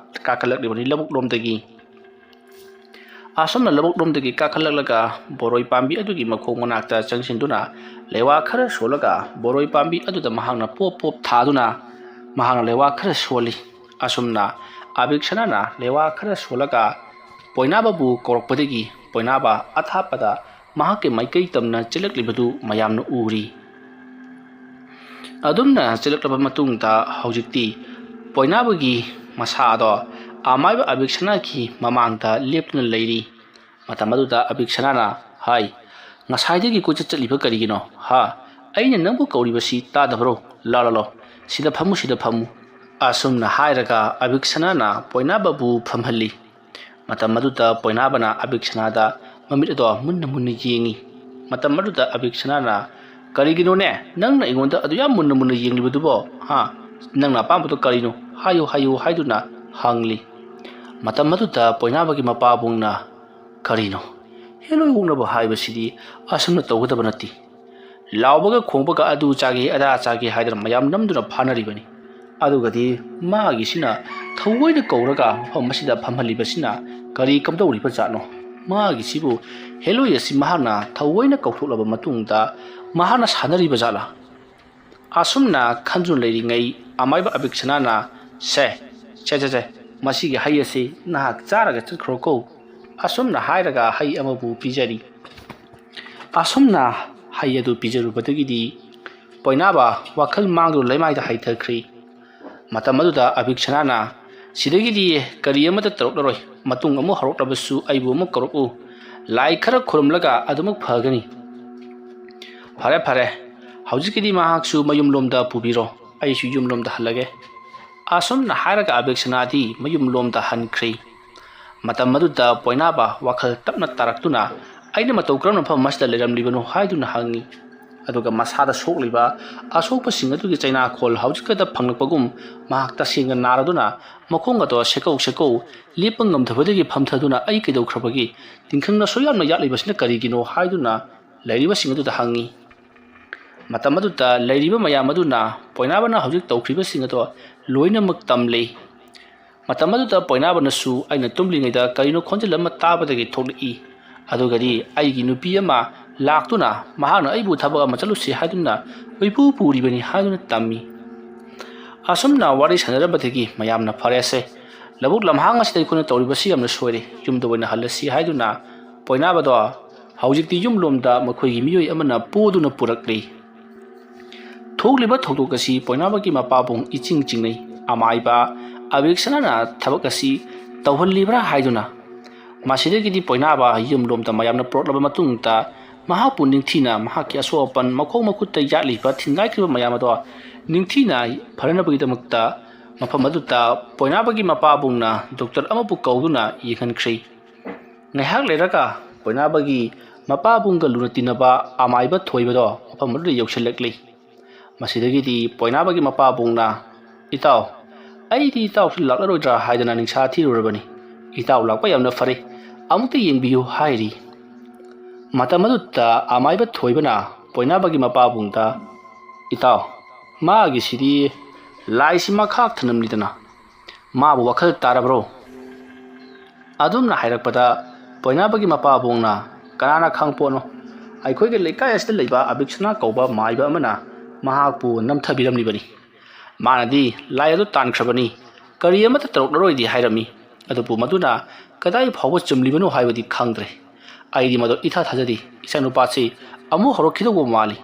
ꯀꯥꯈꯠꯂꯛꯂꯤꯕꯅꯤ ꯂꯧꯕꯨꯛ ꯂꯣꯝꯗꯒꯤ꯫ ꯑꯁꯨꯝꯅ ꯂꯧꯕꯨꯛ ꯂꯣꯝꯗꯒꯤ ꯀꯥꯈꯠꯂꯛꯂꯒ ꯕꯣꯔꯣꯏ ꯄꯥꯝꯕꯤ ꯑꯗꯨꯒꯤ ꯃꯈꯣꯡ ꯃꯅꯥꯛꯇ ꯆꯪꯁꯤꯟꯗꯨꯅ ꯂꯩꯋꯥ ꯈꯔ ꯁꯣꯜꯂꯒ ꯕꯣꯔꯣꯏ ꯄꯥꯝꯕꯤ ꯑꯗꯨꯗ ꯃꯍꯥꯛꯅ ꯄꯣꯞ ꯄꯣꯞ ꯊꯥꯗꯨꯅ ꯃꯍꯥꯛꯅ ꯂꯩꯋꯥ ꯈꯔ ꯁꯣꯜꯂꯤ꯫ ꯑꯁꯨꯝꯅ ꯑꯕꯤꯛꯁꯅꯥꯅ ꯂꯩꯋꯥ ꯈꯔ ꯁꯣꯜꯂꯒ ꯄꯣꯏꯅꯥꯕꯕꯨ ꯀꯧꯔꯛꯄꯗꯒꯤ ꯄꯣꯏꯅꯥꯕ ꯑꯊꯥꯞꯄꯗ ꯃꯍꯥꯛꯀꯤ ꯃꯥꯏꯀꯩ ꯇꯝꯅ ꯆꯦꯜꯂꯛꯂꯤꯕꯗꯨ ꯃꯌꯥꯝꯅ ꯎꯔꯤ꯫ ꯑꯗꯨꯝꯅ ꯆꯦꯜꯂꯛꯂꯕ ꯃꯇꯨꯡꯗ ꯍꯧꯖꯤꯛꯇꯤ ꯄꯣꯏꯅꯥꯕꯒꯤ ꯃꯁꯥ ꯑꯗꯣ ꯑꯃꯥꯏꯕ ꯑꯕꯤꯛꯁꯅꯥꯒꯤ ꯃꯃꯥꯡꯗ ꯂꯦꯞꯇꯨꯅ ꯂꯩꯔꯤ꯫ ꯃꯇꯝ ꯑꯗꯨꯗ ꯑꯕꯤꯛꯁꯅꯥꯅ ꯍꯥꯏ, "ꯉꯁꯥꯏꯗꯒꯤ ꯀꯣꯏꯆꯠ ꯆꯠꯂꯤꯕ ꯀꯔꯤꯒꯤꯅꯣ? ꯍꯥ? ꯑꯩꯅ ꯅꯪꯕꯨ ꯀꯧꯔꯤꯕꯁꯤ ꯇꯥꯗꯕ꯭ꯔꯣ? ꯂꯥ, ꯂꯥ, ꯂꯥ, ꯁꯤꯗ ꯐꯝꯃꯨ, ꯁꯤꯗ ꯐꯝꯃꯨ"꯫ ꯑꯁꯨꯝꯅ ꯍꯥꯏꯔꯒ ꯑꯕꯤꯛꯁꯅꯥꯅ ꯄꯣꯏꯅꯥꯕꯕꯨ ꯐꯝꯍꯜꯂꯤ꯫ ꯃꯇꯝ ꯑꯗꯨꯗ ꯄꯣꯏꯅꯥꯕꯅ ꯑꯕꯤꯛꯁꯅꯥꯗ ꯃꯃꯤꯠ ꯑꯗꯣ ꯃꯨꯟꯅ ꯃꯨꯟꯅ ꯌꯦꯡꯉꯤ꯫ ꯃꯇꯝ ꯑꯗꯨꯗ ꯑꯕꯤꯛꯁꯅꯥꯅ, "ꯀꯔꯤꯒꯤꯅꯣꯅꯦ ꯅꯪꯅ ꯑꯩꯉꯣꯟꯗ ꯑꯗꯨ ꯌꯥꯝ ꯃꯨꯟꯅ ꯃꯨꯟꯅ ꯌꯦꯡꯂꯤꯕꯗꯨꯕꯣ? ꯍꯥ? ꯅꯪꯅ ꯑꯄꯥꯝꯕꯗꯣ ꯀꯔꯤꯅꯣ? ꯍꯥꯏꯌꯨ, ꯍꯥꯏꯌꯨ" ꯍꯥꯏꯗꯨꯅ ꯍꯪꯂꯤ꯫ ꯃꯇꯝ ꯑꯗꯨꯗ ꯄꯣꯏꯅꯥꯕꯒꯤ ꯃꯄꯥꯕꯨꯡꯅ, "ꯀꯔꯤꯅꯣ? ꯍꯦꯂꯣꯏ ꯑꯣꯛꯅꯕ ꯍꯥꯏꯕꯁꯤꯗꯤ ꯑꯁꯨꯝꯅ ꯇꯧꯒꯗꯕ ꯅꯠꯇꯦ꯫ ꯂꯥꯎꯕꯒ ꯈꯣꯡꯕꯒ ꯑꯗꯨ ꯆꯥꯒꯦ ꯑꯗꯥ ꯆꯥꯒꯦ ꯍꯥꯏꯗꯅ ꯃꯌꯥꯝ ꯅꯝꯗꯨꯅ ꯐꯥꯅꯔꯤꯕꯅꯤ꯫ ꯑꯗꯨꯒꯗꯤ ꯃꯥꯒꯤꯁꯤꯅ ꯊꯑꯣꯏꯅ ꯀꯧꯔꯒ ꯃꯐꯝ ꯑꯁꯤꯗ ꯐꯝꯍꯜꯂꯤꯕꯁꯤꯅ ꯀꯔꯤ ꯀꯝꯗꯧꯔꯤꯕ ꯖꯥꯠꯅꯣ? ꯃꯥꯒꯤꯁꯤꯕꯨ ꯍꯦꯂꯣꯏ ꯑꯁꯤ ꯃꯍꯥꯛꯅ ꯊꯑꯣꯏꯅ ꯀꯧꯊꯣꯛꯂꯕ ꯃꯇꯨꯡꯗ ꯃꯍꯥꯛꯅ ꯁꯥꯟꯅꯔꯤꯕ ꯖꯥꯠꯂꯥ?" ꯑꯁꯨꯝꯅ ꯈꯟꯗꯨꯅ ꯂꯩꯔꯤꯉꯩ ꯑꯃꯥꯏꯕ ꯑꯕꯤꯛꯁꯅꯥꯅ, "ꯁꯦ, ꯁꯦ, ꯁꯦ, ꯁꯦ, ꯃꯁꯤꯒꯤ ꯍꯩ ꯑꯁꯤ ꯅꯍꯥꯛ ꯆꯥꯔꯒ ꯆꯠꯈ꯭ꯔꯣꯀꯣ"꯫ ꯑꯁꯨꯝꯅ ꯍꯥꯏꯔꯒ ꯍꯩ ꯑꯃꯕꯨ ꯄꯤꯖꯔꯤ꯫ ꯑꯁꯨꯝꯅ ꯍꯩ ꯑꯗꯨ ꯄꯤꯖꯔꯨꯕꯗꯒꯤꯗꯤ ꯄꯣꯏꯅꯥꯕ ꯋꯥꯈꯜ ꯃꯥꯡꯗꯨꯅ ꯂꯩꯃꯥꯏꯗ ꯍꯥꯏꯊꯈ꯭ꯔꯤ꯫ ꯃꯇꯝ ꯑꯗꯨꯗ ꯑꯕꯤꯛꯁꯅꯥꯅ, "ꯁꯤꯗꯒꯤꯗꯤ ꯀꯔꯤ ꯑꯃꯠꯇ ꯇꯧꯔꯛꯂꯔꯣꯏ꯫ ꯃꯇꯨꯡ ꯑꯃꯨꯛ ꯍꯧꯔꯛꯂꯕꯁꯨ ꯑꯩꯕꯨ ꯑꯃꯨꯛ ꯀꯧꯔꯛꯎ꯫ ꯂꯥꯏ ꯈꯔ ꯈꯨꯔꯨꯝꯂꯒ ꯑꯗꯨꯃꯛ ꯐꯒꯅꯤ꯫ ꯐꯔꯦ, ꯐꯔꯦ, ꯍꯧꯖꯤꯛꯀꯤꯗꯤ ꯃꯍꯥꯛꯁꯨ ꯃꯌꯨꯝꯂꯣꯝꯗ ꯄꯨꯕꯤꯔꯣ, ꯑꯩꯁꯨ ꯌꯨꯝꯂꯣꯝꯗ ꯍꯜꯂꯒꯦ"꯫ ꯑꯁꯨꯝꯅ ꯍꯥꯏꯔꯒ ꯑꯕꯤꯛꯁꯅꯥꯗꯤ ꯃꯌꯨꯝꯂꯣꯝꯗ ꯍꯟꯈ꯭ꯔꯤ꯫ ꯃꯇꯝ ꯑꯗꯨꯗ ꯄꯣꯏꯅꯥꯕ ꯋꯥꯈꯜ ꯇꯞꯅ ꯇꯥꯔꯛꯇꯨꯅ, "ꯑꯩꯅ ꯃꯇꯧ ꯀꯔꯝꯅ ꯃꯐꯝ ꯑꯁꯤꯗ ꯂꯩꯔꯝꯂꯤꯕꯅꯣ?" ꯍꯥꯏꯗꯨꯅ ꯍꯪꯉꯤ꯫ ꯑꯗꯨꯒ ꯃꯁꯥꯗ ꯁꯣꯛꯂꯤꯕ ꯑꯁꯣꯛꯄꯁꯤꯡ ꯑꯗꯨꯒꯤ ꯆꯩꯅꯥꯈꯣꯜ ꯍꯧꯖꯤꯛꯈꯛꯇ ꯐꯪꯂꯛꯄꯒꯨꯝ ꯃꯍꯥꯛ ꯇꯁꯦꯡꯅ ꯅꯥꯔꯗꯨꯅ ꯃꯈꯣꯡ ꯑꯗꯣ ꯁꯦꯀꯧ ꯁꯦꯀꯧ ꯂꯦꯞꯄ ꯉꯝꯗꯕꯗꯒꯤ ꯐꯝꯊꯗꯨꯅ, "ꯑꯩ ꯀꯩꯗꯧꯈ꯭ꯔꯕꯒꯦ? ꯇꯤꯡꯈꯪꯅ ꯑꯁꯨꯛ ꯌꯥꯝꯅ ꯌꯥꯠꯂꯤꯕꯁꯤꯅ ꯀꯔꯤꯒꯤꯅꯣ?" ꯍꯥꯏꯗꯨꯅ ꯂꯩꯔꯤꯕꯁꯤꯡ ꯑꯗꯨꯗ ꯍꯪꯉꯤ꯫ ꯃꯇꯝ ꯑꯗꯨꯗ ꯂꯩꯔꯤꯕ ꯃꯌꯥꯝ ꯑꯗꯨꯅ ꯄꯣꯏꯅꯥꯕꯅ ꯍꯧꯖꯤꯛ ꯇꯧꯈ꯭ꯔꯤꯕꯁꯤꯡ ꯑꯗꯣ ꯂꯣꯏꯅꯃꯛ ꯇꯝꯂꯤ꯫ ꯃꯇꯝ ꯑꯗꯨꯗ ꯄꯣꯏꯅꯥꯕꯅꯁꯨ, "ꯑꯩꯅ ꯇꯨꯝꯂꯤꯉꯩꯗ ꯀꯔꯤꯅꯣ ꯈꯣꯟꯖꯦꯜ ꯑꯃ ꯇꯥꯕꯗꯒꯤ ꯊꯣꯛꯂꯛꯏ꯫ ꯑꯗꯨꯒꯗꯤ ꯑꯩꯒꯤ ꯅꯨꯄꯤ ꯑꯃ ꯂꯥꯛꯇꯨꯅ ꯃꯍꯥꯛꯅ ꯑꯩꯕꯨ ꯊꯕꯛ ꯑꯃ ꯆꯠꯂꯨꯁꯤ ꯍꯥꯏꯗꯨꯅ ꯀꯣꯏꯄꯨ ꯄꯨꯔꯤꯕꯅꯤ" ꯍꯥꯏꯗꯨꯅ ꯇꯝꯃꯤ꯫ ꯑꯁꯨꯝꯅ ꯋꯥꯔꯤ ꯁꯥꯟꯅꯔꯝꯕꯗꯒꯤ ꯃꯌꯥꯝꯅ "ꯐꯔꯦꯁꯦ, "ꯂꯧꯕꯨꯛ ꯂꯝꯍꯥꯡ ꯑꯁꯤꯗ ꯑꯩꯈꯣꯏꯅ ꯇꯧꯔꯤꯕꯁꯤ ꯌꯥꯝꯅ ꯁꯣꯏꯔꯦ, ꯌꯨꯝꯗ ꯑꯣꯏꯅ ꯍꯜꯂꯁꯤ" ꯍꯥꯏꯗꯨꯅ ꯄꯣꯏꯅꯥꯕꯗꯣ ꯍꯧꯖꯤꯛꯇꯤ ꯌꯨꯝꯂꯣꯝꯗ ꯃꯈꯣꯏꯒꯤ ꯃꯤꯑꯣꯏ ꯑꯃꯅ ꯄꯨꯗꯨꯅ ꯄꯨꯔꯛꯂꯤ꯫ ꯊꯣꯛꯂꯤꯕ ꯊꯧꯗꯣꯛ ꯑꯁꯤ ꯄꯣꯏꯅꯥꯕꯒꯤ ꯃꯄꯥꯕꯨꯡ ꯏꯆꯤꯡ ꯆꯤꯡꯅꯩ꯫ ꯑꯃꯥꯏꯕ ꯑꯕꯤꯛꯁꯅꯥꯅ ꯊꯕꯛ ꯑꯁꯤ ꯇꯧꯍꯜꯂꯤꯕ꯭ꯔꯥ ꯍꯥꯏꯗꯨꯅ꯫ ꯃꯁꯤꯗꯒꯤꯗꯤ ꯄꯣꯏꯅꯥꯕ ꯌꯨꯝꯂꯣꯝꯗ ꯃꯌꯥꯝꯅ ꯄꯨꯔꯛꯂꯕ ꯃꯇꯨꯡꯗ ꯃꯍꯥꯛꯄꯨ ꯅꯤꯡꯊꯤꯅ ꯃꯍꯥꯛꯀꯤ ꯑꯁꯣꯛ ꯑꯄꯟ, ꯃꯈꯣꯡ ꯃꯈꯨꯠꯇ ꯌꯥꯠꯂꯤꯕ ꯊꯤꯟꯒꯥꯏꯈ꯭ꯔꯤꯕ ꯃꯌꯥꯝ ꯑꯗꯣ ꯅꯤꯡꯊꯤꯅ ꯐꯅꯅꯕꯒꯤꯗꯃꯛꯇ ꯃꯐꯝ ꯑꯗꯨꯗ ꯄꯣꯏꯅꯥꯕꯒꯤ ꯃꯄꯥꯕꯨꯡꯅ ꯗꯣꯛꯇꯔ ꯑꯃꯕꯨ ꯀꯧꯗꯨꯅ ꯌꯦꯡꯍꯟꯈ꯭ꯔꯦ꯫ ꯉꯥꯏꯍꯥꯛ ꯂꯩꯔꯒ ꯄꯣꯏꯅꯥꯕꯒꯤ ꯃꯄꯥꯕꯨꯡꯒ ꯂꯨꯅ ꯇꯤꯟꯅꯕ ꯑꯃꯥꯏꯕ ꯊꯣꯏꯕꯗꯣ ꯃꯐꯝ ꯑꯗꯨꯗ ꯌꯧꯁꯤꯜꯂꯛꯂꯤ꯫ ꯃꯁꯤꯗꯒꯤꯗꯤ ꯄꯣꯏꯅꯥꯕꯒꯤ ꯃꯄꯥꯕꯨꯡꯅ, "ꯏꯇꯥꯎ, ꯑꯩꯗꯤ ꯏꯇꯥꯎꯁꯨ ꯂꯥꯛꯂꯔꯣꯏꯗ꯭ꯔꯥ ꯍꯥꯏꯗꯅ ꯅꯤꯡꯁꯥ ꯊꯤꯔꯨꯔꯕꯅꯤ꯫ ꯏꯇꯥꯎ ꯂꯥꯛꯄ ꯌꯥꯝꯅ ꯐꯔꯦ, ꯑꯃꯨꯛꯇ ꯌꯦꯡꯕꯤꯌꯨ" ꯍꯥꯏꯔꯤ꯫ ꯃꯇꯝ ꯑꯗꯨꯗ ꯑꯃꯥꯏꯕ ꯊꯣꯏꯕꯅ ꯄꯣꯏꯅꯥꯕꯒꯤ ꯃꯄꯥꯕꯨꯡꯗ, "ꯏꯇꯥꯎ, ꯃꯥꯒꯤꯁꯤꯗꯤ ꯂꯥꯏꯁꯤ ꯃꯈꯥꯛ ꯊꯅꯝꯂꯤꯗꯅ, ꯃꯥꯕꯨ ꯋꯥꯈꯜ ꯇꯥꯔꯕ꯭ꯔꯣ?" ꯑꯗꯨꯝꯅ ꯍꯥꯏꯔꯛꯄꯗ ꯄꯣꯏꯅꯥꯕꯒꯤ ꯃꯄꯥꯕꯨꯡꯅ, "ꯀꯅꯥꯅ ꯈꯪꯄꯣꯠꯅꯣ? ꯑꯩꯈꯣꯏꯒꯤ ꯂꯩꯀꯥꯏ ꯑꯁꯤꯗ ꯂꯩꯕ ꯑꯕꯤꯛꯁꯅꯥ ꯀꯧꯕ ꯃꯥꯏꯕ ꯑꯃꯅ ꯃꯍꯥꯛꯄꯨ ꯅꯝꯊꯕꯤꯔꯝꯂꯤꯕꯅꯤ꯫ ꯃꯥꯅꯗꯤ ꯂꯥꯏ ꯑꯗꯨ ꯇꯥꯟꯈ꯭ꯔꯕꯅꯤ, ꯀꯔꯤ ꯑꯃꯠꯇ ꯇꯧꯔꯛꯂꯔꯣꯏꯗꯤ ꯍꯥꯏꯔꯝꯃꯤ, ꯑꯗꯨꯕꯨ ꯃꯗꯨꯅ ꯀꯗꯥꯏ ꯐꯥꯎꯕ ꯆꯨꯝꯂꯤꯕꯅꯣ ꯍꯥꯏꯕꯗꯤ ꯈꯪꯗ꯭ꯔꯦ꯫ ꯑꯩꯗꯤ ꯃꯗꯨ ꯏꯊꯥ ꯊꯥꯖꯗꯦ꯫ ꯏꯆꯥꯅꯨꯄꯥꯁꯤ ꯑꯃꯨꯛ ꯍꯧꯔꯛꯈꯤꯗꯧꯕ ꯃꯥꯜꯂꯤ"꯫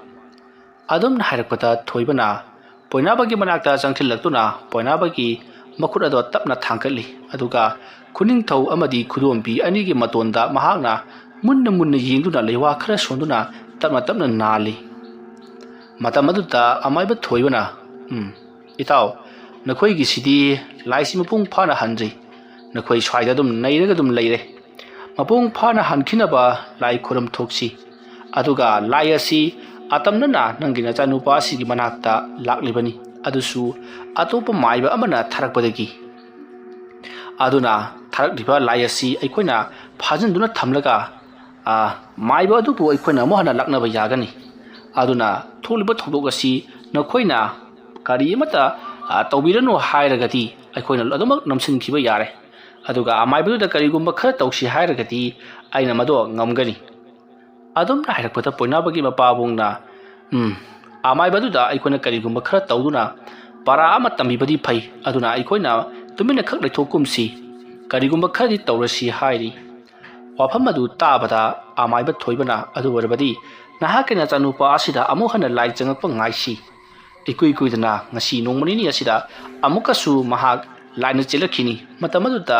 ꯑꯗꯨꯝꯅ ꯍꯥꯏꯔꯛꯄꯗ ꯊꯣꯏꯕꯅ ꯄꯣꯏꯅꯥꯕꯒꯤ ꯃꯅꯥꯛꯇ ꯆꯪꯁꯤꯜꯂꯛꯇꯨꯅ ꯄꯣꯏꯅꯥꯕꯒꯤ ꯃꯈꯨꯠ ꯑꯗꯣ ꯇꯞꯅ ꯊꯥꯡꯒꯠꯂꯤ꯫ ꯑꯗꯨꯒ ꯈꯨꯅꯤꯡꯊꯧ ꯑꯃꯗꯤ ꯈꯨꯗꯣꯝꯕꯤ ꯑꯅꯤꯒꯤ ꯃꯇꯣꯟꯗ ꯃꯍꯥꯛꯅ ꯃꯨꯟꯅ ꯃꯨꯟꯅ ꯌꯦꯡꯗꯨꯅ ꯂꯩꯋꯥ ꯈꯔ ꯁꯣꯟꯗꯨꯅ ꯇꯞꯅ ꯇꯞꯅ ꯅꯥꯜꯂꯤ꯫ ꯃꯇꯝ ꯑꯗꯨꯗ ꯑꯃꯥꯏꯕ ꯊꯣꯏꯕꯅ, "ꯎꯝ, ꯏꯇꯥꯎ, ꯅꯈꯣꯏꯒꯤꯁꯤꯗꯤ ꯂꯥꯏꯁꯤ ꯃꯄꯨꯡ ꯐꯥꯅ ꯍꯟꯗ꯭ꯔꯤ꯫ ꯅꯈꯣꯏ ꯁ꯭ꯋꯥꯏꯗ ꯑꯗꯨꯝ ꯅꯩꯔꯒ ꯑꯗꯨꯝ ꯂꯩꯔꯦ꯫ ꯃꯄꯨꯡ ꯐꯥꯅ ꯍꯟꯈꯤꯅꯕ ꯂꯥꯏ ꯈꯨꯔꯝ ꯊꯣꯛꯁꯤ꯫ ꯑꯗꯨꯒ ꯂꯥꯏ ꯑꯁꯤ ꯑꯇꯝꯅꯅ ꯅꯪꯒꯤ ꯅꯆꯥꯅꯨꯄꯥ ꯑꯁꯤꯒꯤ ꯃꯅꯥꯛꯇ ꯂꯥꯛꯂꯤꯕꯅꯤ, ꯑꯗꯨꯁꯨ ꯑꯇꯣꯞꯄ ꯃꯥꯏꯕ ꯑꯃꯅ ꯊꯥꯔꯛꯄꯗꯒꯤ꯫ ꯑꯗꯨꯅ ꯊꯥꯔꯛꯂꯤꯕ ꯂꯥꯏ ꯑꯁꯤ ꯑꯩꯈꯣꯏꯅ ꯐꯥꯖꯤꯟꯗꯨꯅ ꯊꯝꯂꯒ, ꯑ, ꯃꯥꯏꯕ ꯑꯗꯨꯕꯨ ꯑꯩꯈꯣꯏꯅ ꯑꯃꯨꯛ ꯍꯟꯅ ꯂꯥꯛꯅꯕ ꯌꯥꯒꯅꯤ꯫ ꯑꯗꯨꯅ ꯊꯣꯛꯂꯤꯕ ꯊꯧꯗꯣꯛ ꯑꯁꯤ ꯅꯈꯣꯏꯅ ꯀꯔꯤ ꯑꯃꯠꯇ, ꯑ, ꯇꯧꯕꯤꯔꯅꯨ ꯍꯥꯏꯔꯒꯗꯤ ꯑꯩꯈꯣꯏꯅ ꯑꯗꯨꯃꯛ ꯅꯝꯁꯤꯟꯈꯤꯕ ꯌꯥꯔꯦ꯫ ꯑꯗꯨꯒ ꯑꯃꯥꯏꯕꯗꯨꯗ ꯀꯔꯤꯒꯨꯝꯕ ꯈꯔ ꯇꯧꯁꯤ ꯍꯥꯏꯔꯒꯗꯤ ꯑꯩꯅ ꯃꯗꯨ ꯉꯝꯒꯅꯤ"꯫ ꯑꯗꯨꯝꯅ ꯍꯥꯏꯔꯛꯄꯗ ꯄꯣꯏꯅꯥꯕꯒꯤ ꯃꯄꯥꯕꯨꯡꯅ, "ꯎꯝ, ꯑꯃꯥꯏꯕꯗꯨꯗ ꯑꯩꯈꯣꯏꯅ ꯀꯔꯤꯒꯨꯝꯕ ꯈꯔ ꯇꯧꯗꯨꯅ ꯄꯔꯥ ꯑꯃ ꯇꯝꯕꯤꯕꯗꯤ ꯐꯩ꯫ ꯑꯗꯨꯅ ꯑꯩꯈꯣꯏꯅ ꯇꯨꯃꯤꯟꯅ ꯈꯛ ꯂꯩꯊꯣꯛꯀꯨꯝꯁꯤ, ꯀꯔꯤꯒꯨꯝꯕ ꯈꯔꯗꯤ ꯇꯧꯔꯁꯤ ꯍꯥꯏꯔꯤ꯫ ꯋꯥꯐꯝ ꯑꯗꯨ ꯇꯥꯕꯗ ꯑꯃꯥꯏꯕ ꯊꯣꯏꯕꯅ, "ꯑꯗꯨ ꯑꯣꯏꯔꯕꯗꯤ ꯅꯍꯥꯛꯀꯤ ꯅꯆꯥꯅꯨꯄꯥ ꯑꯁꯤꯗ ꯑꯃꯨꯛ ꯍꯟꯅ ꯂꯥꯏ ꯆꯪꯉꯛꯄ ꯉꯥꯏꯁꯤ꯫ ꯏꯀꯨꯏ ꯀꯨꯏꯗꯅ ꯉꯁꯤ ꯅꯣꯡꯃ ꯅꯤꯅꯤ ꯑꯁꯤꯗ ꯑꯃꯨꯛꯀꯁꯨ ꯃꯍꯥꯛ ꯂꯥꯏꯅ ꯆꯦꯜꯂꯛꯈꯤꯅꯤ꯫ ꯃꯇꯝ ꯑꯗꯨꯗ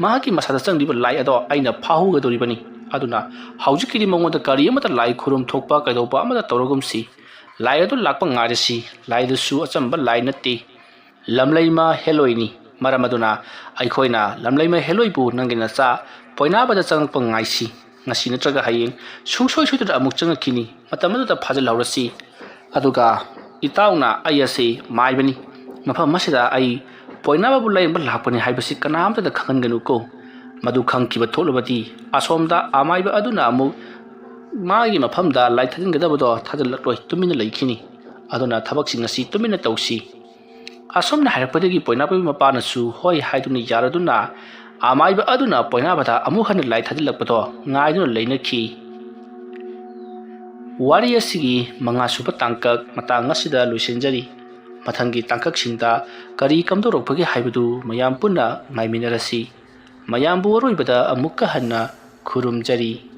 ꯃꯍꯥꯛꯀꯤ ꯃꯁꯥꯗ ꯆꯪꯂꯤꯕ ꯂꯥꯏ ꯑꯗꯣ ꯑꯩꯅ ꯐꯥꯍꯧꯒꯗꯧꯔꯤꯕꯅꯤ꯫ ꯑꯗꯨꯅ ꯍꯧꯖꯤꯛꯀꯤꯗꯤ ꯃꯉꯣꯟꯗ ꯀꯔꯤ ꯑꯃꯠꯇ ꯂꯥꯏ ꯈꯨꯔꯨꯝ ꯊꯣꯛꯄ ꯀꯩꯗꯧꯕ ꯑꯃꯠꯇ ꯇꯧꯔꯒꯨꯝꯁꯤ꯫ ꯂꯥꯏ ꯑꯗꯨ ꯂꯥꯛꯄ ꯉꯥꯏꯔꯁꯤ꯫ ꯂꯥꯏꯗꯨꯁꯨ ꯑꯆꯝꯕ ꯂꯥꯏ ꯅꯠꯇꯦ, ꯂꯝꯂꯩꯃ ꯍꯦꯂꯣꯏꯅꯤ꯫ ꯃꯔꯝ ꯑꯗꯨꯅ ꯑꯩꯈꯣꯏꯅ ꯂꯝꯂꯩꯃ ꯍꯦꯂꯣꯏꯕꯨ ꯅꯪꯒꯤ ꯅꯆꯥ ꯄꯣꯏꯅꯥꯕꯗ ꯆꯪꯉꯛꯄ ꯉꯥꯏꯁꯤ꯫ ꯉꯁꯤ ꯅꯠꯇ꯭ꯔꯒ ꯍꯌꯦꯡ ꯁꯨꯡꯁꯣꯏ ꯁꯣꯏꯗꯅ ꯑꯃꯨꯛ ꯆꯪꯉꯛꯈꯤꯅꯤ꯫ ꯃꯇꯝ ꯑꯗꯨꯗ ꯐꯥꯖꯤꯜꯍꯧꯔꯁꯤ꯫ ꯑꯗꯨꯒ ꯏꯇꯥꯎꯅ ꯑꯩ ꯑꯁꯤ ꯃꯥꯏꯕꯅꯤ, ꯃꯐꯝ ꯑꯁꯤꯗ ꯑꯩ ꯄꯣꯏꯅꯥꯕꯕꯨ ꯂꯥꯌꯦꯡꯕ ꯂꯥꯛꯄꯅꯤ ꯍꯥꯏꯕꯁꯤ ꯀꯅꯥꯝꯇꯗ ꯈꯪꯍꯟꯒꯅꯨꯀꯣ꯫ ꯃꯗꯨ ꯈꯪꯈꯤꯕ ꯊꯣꯛꯂꯕꯗꯤ ꯑꯁꯣꯝꯗ ꯑꯃꯥꯏꯕ ꯑꯗꯨꯅ ꯑꯃꯨꯛ ꯃꯥꯒꯤ ꯃꯐꯝꯗ ꯂꯥꯏ ꯊꯥꯖꯤꯟꯒꯗꯕꯗꯣ ꯊꯥꯖꯤꯜꯂꯛꯂꯣꯏ, ꯇꯨꯃꯤꯟꯅ ꯂꯩꯈꯤꯅꯤ꯫ ꯑꯗꯨꯅ ꯊꯕꯛꯁꯤꯡ ꯑꯁꯤ ꯇꯨꯃꯤꯟꯅ ꯇꯧꯁꯤ꯫" ꯑꯁꯨꯝꯅ ꯍꯥꯏꯔꯛꯄꯗꯒꯤ ꯄꯣꯏꯅꯥꯕꯒꯤ ꯃꯄꯥꯅꯁꯨ ꯍꯣꯏ ꯍꯥꯏꯗꯨꯅ ꯌꯥꯔꯗꯨꯅ ꯑꯃꯥꯏꯕ ꯑꯗꯨꯅ ꯄꯣꯏꯅꯥꯕꯗ ꯑꯃꯨꯛ ꯍꯟꯅ ꯂꯥꯏ ꯊꯥꯖꯤꯜꯂꯛꯄꯗꯣ ꯉꯥꯏꯗꯨꯅ ꯂꯩꯅꯈꯤ꯫ ꯋꯥꯔꯤ ꯑꯁꯤꯒꯤ ꯃꯉꯥꯁꯨꯕ ꯇꯥꯡꯀꯛ ꯃꯇꯥꯡ ꯑꯁꯤꯗ ꯂꯣꯏꯁꯤꯟꯖꯔꯤ꯫ ꯃꯊꯪꯒꯤ ꯇꯥꯡꯀꯛꯁꯤꯡꯗ ꯀꯔꯤ ꯀꯝꯗꯧꯔꯛꯄꯒꯦ ꯍꯥꯏꯕꯗꯨ ꯃꯌꯥꯝ ꯄꯨꯟꯅ ꯉꯥꯏꯃꯤꯟꯅꯔꯁꯤ꯫ ꯃꯌꯥꯝꯕꯨ ꯑꯔꯣꯏꯕꯗ ꯑꯃꯨꯛꯀ ꯍꯟꯅ ꯈꯨꯔꯨꯝꯖꯔꯤ꯫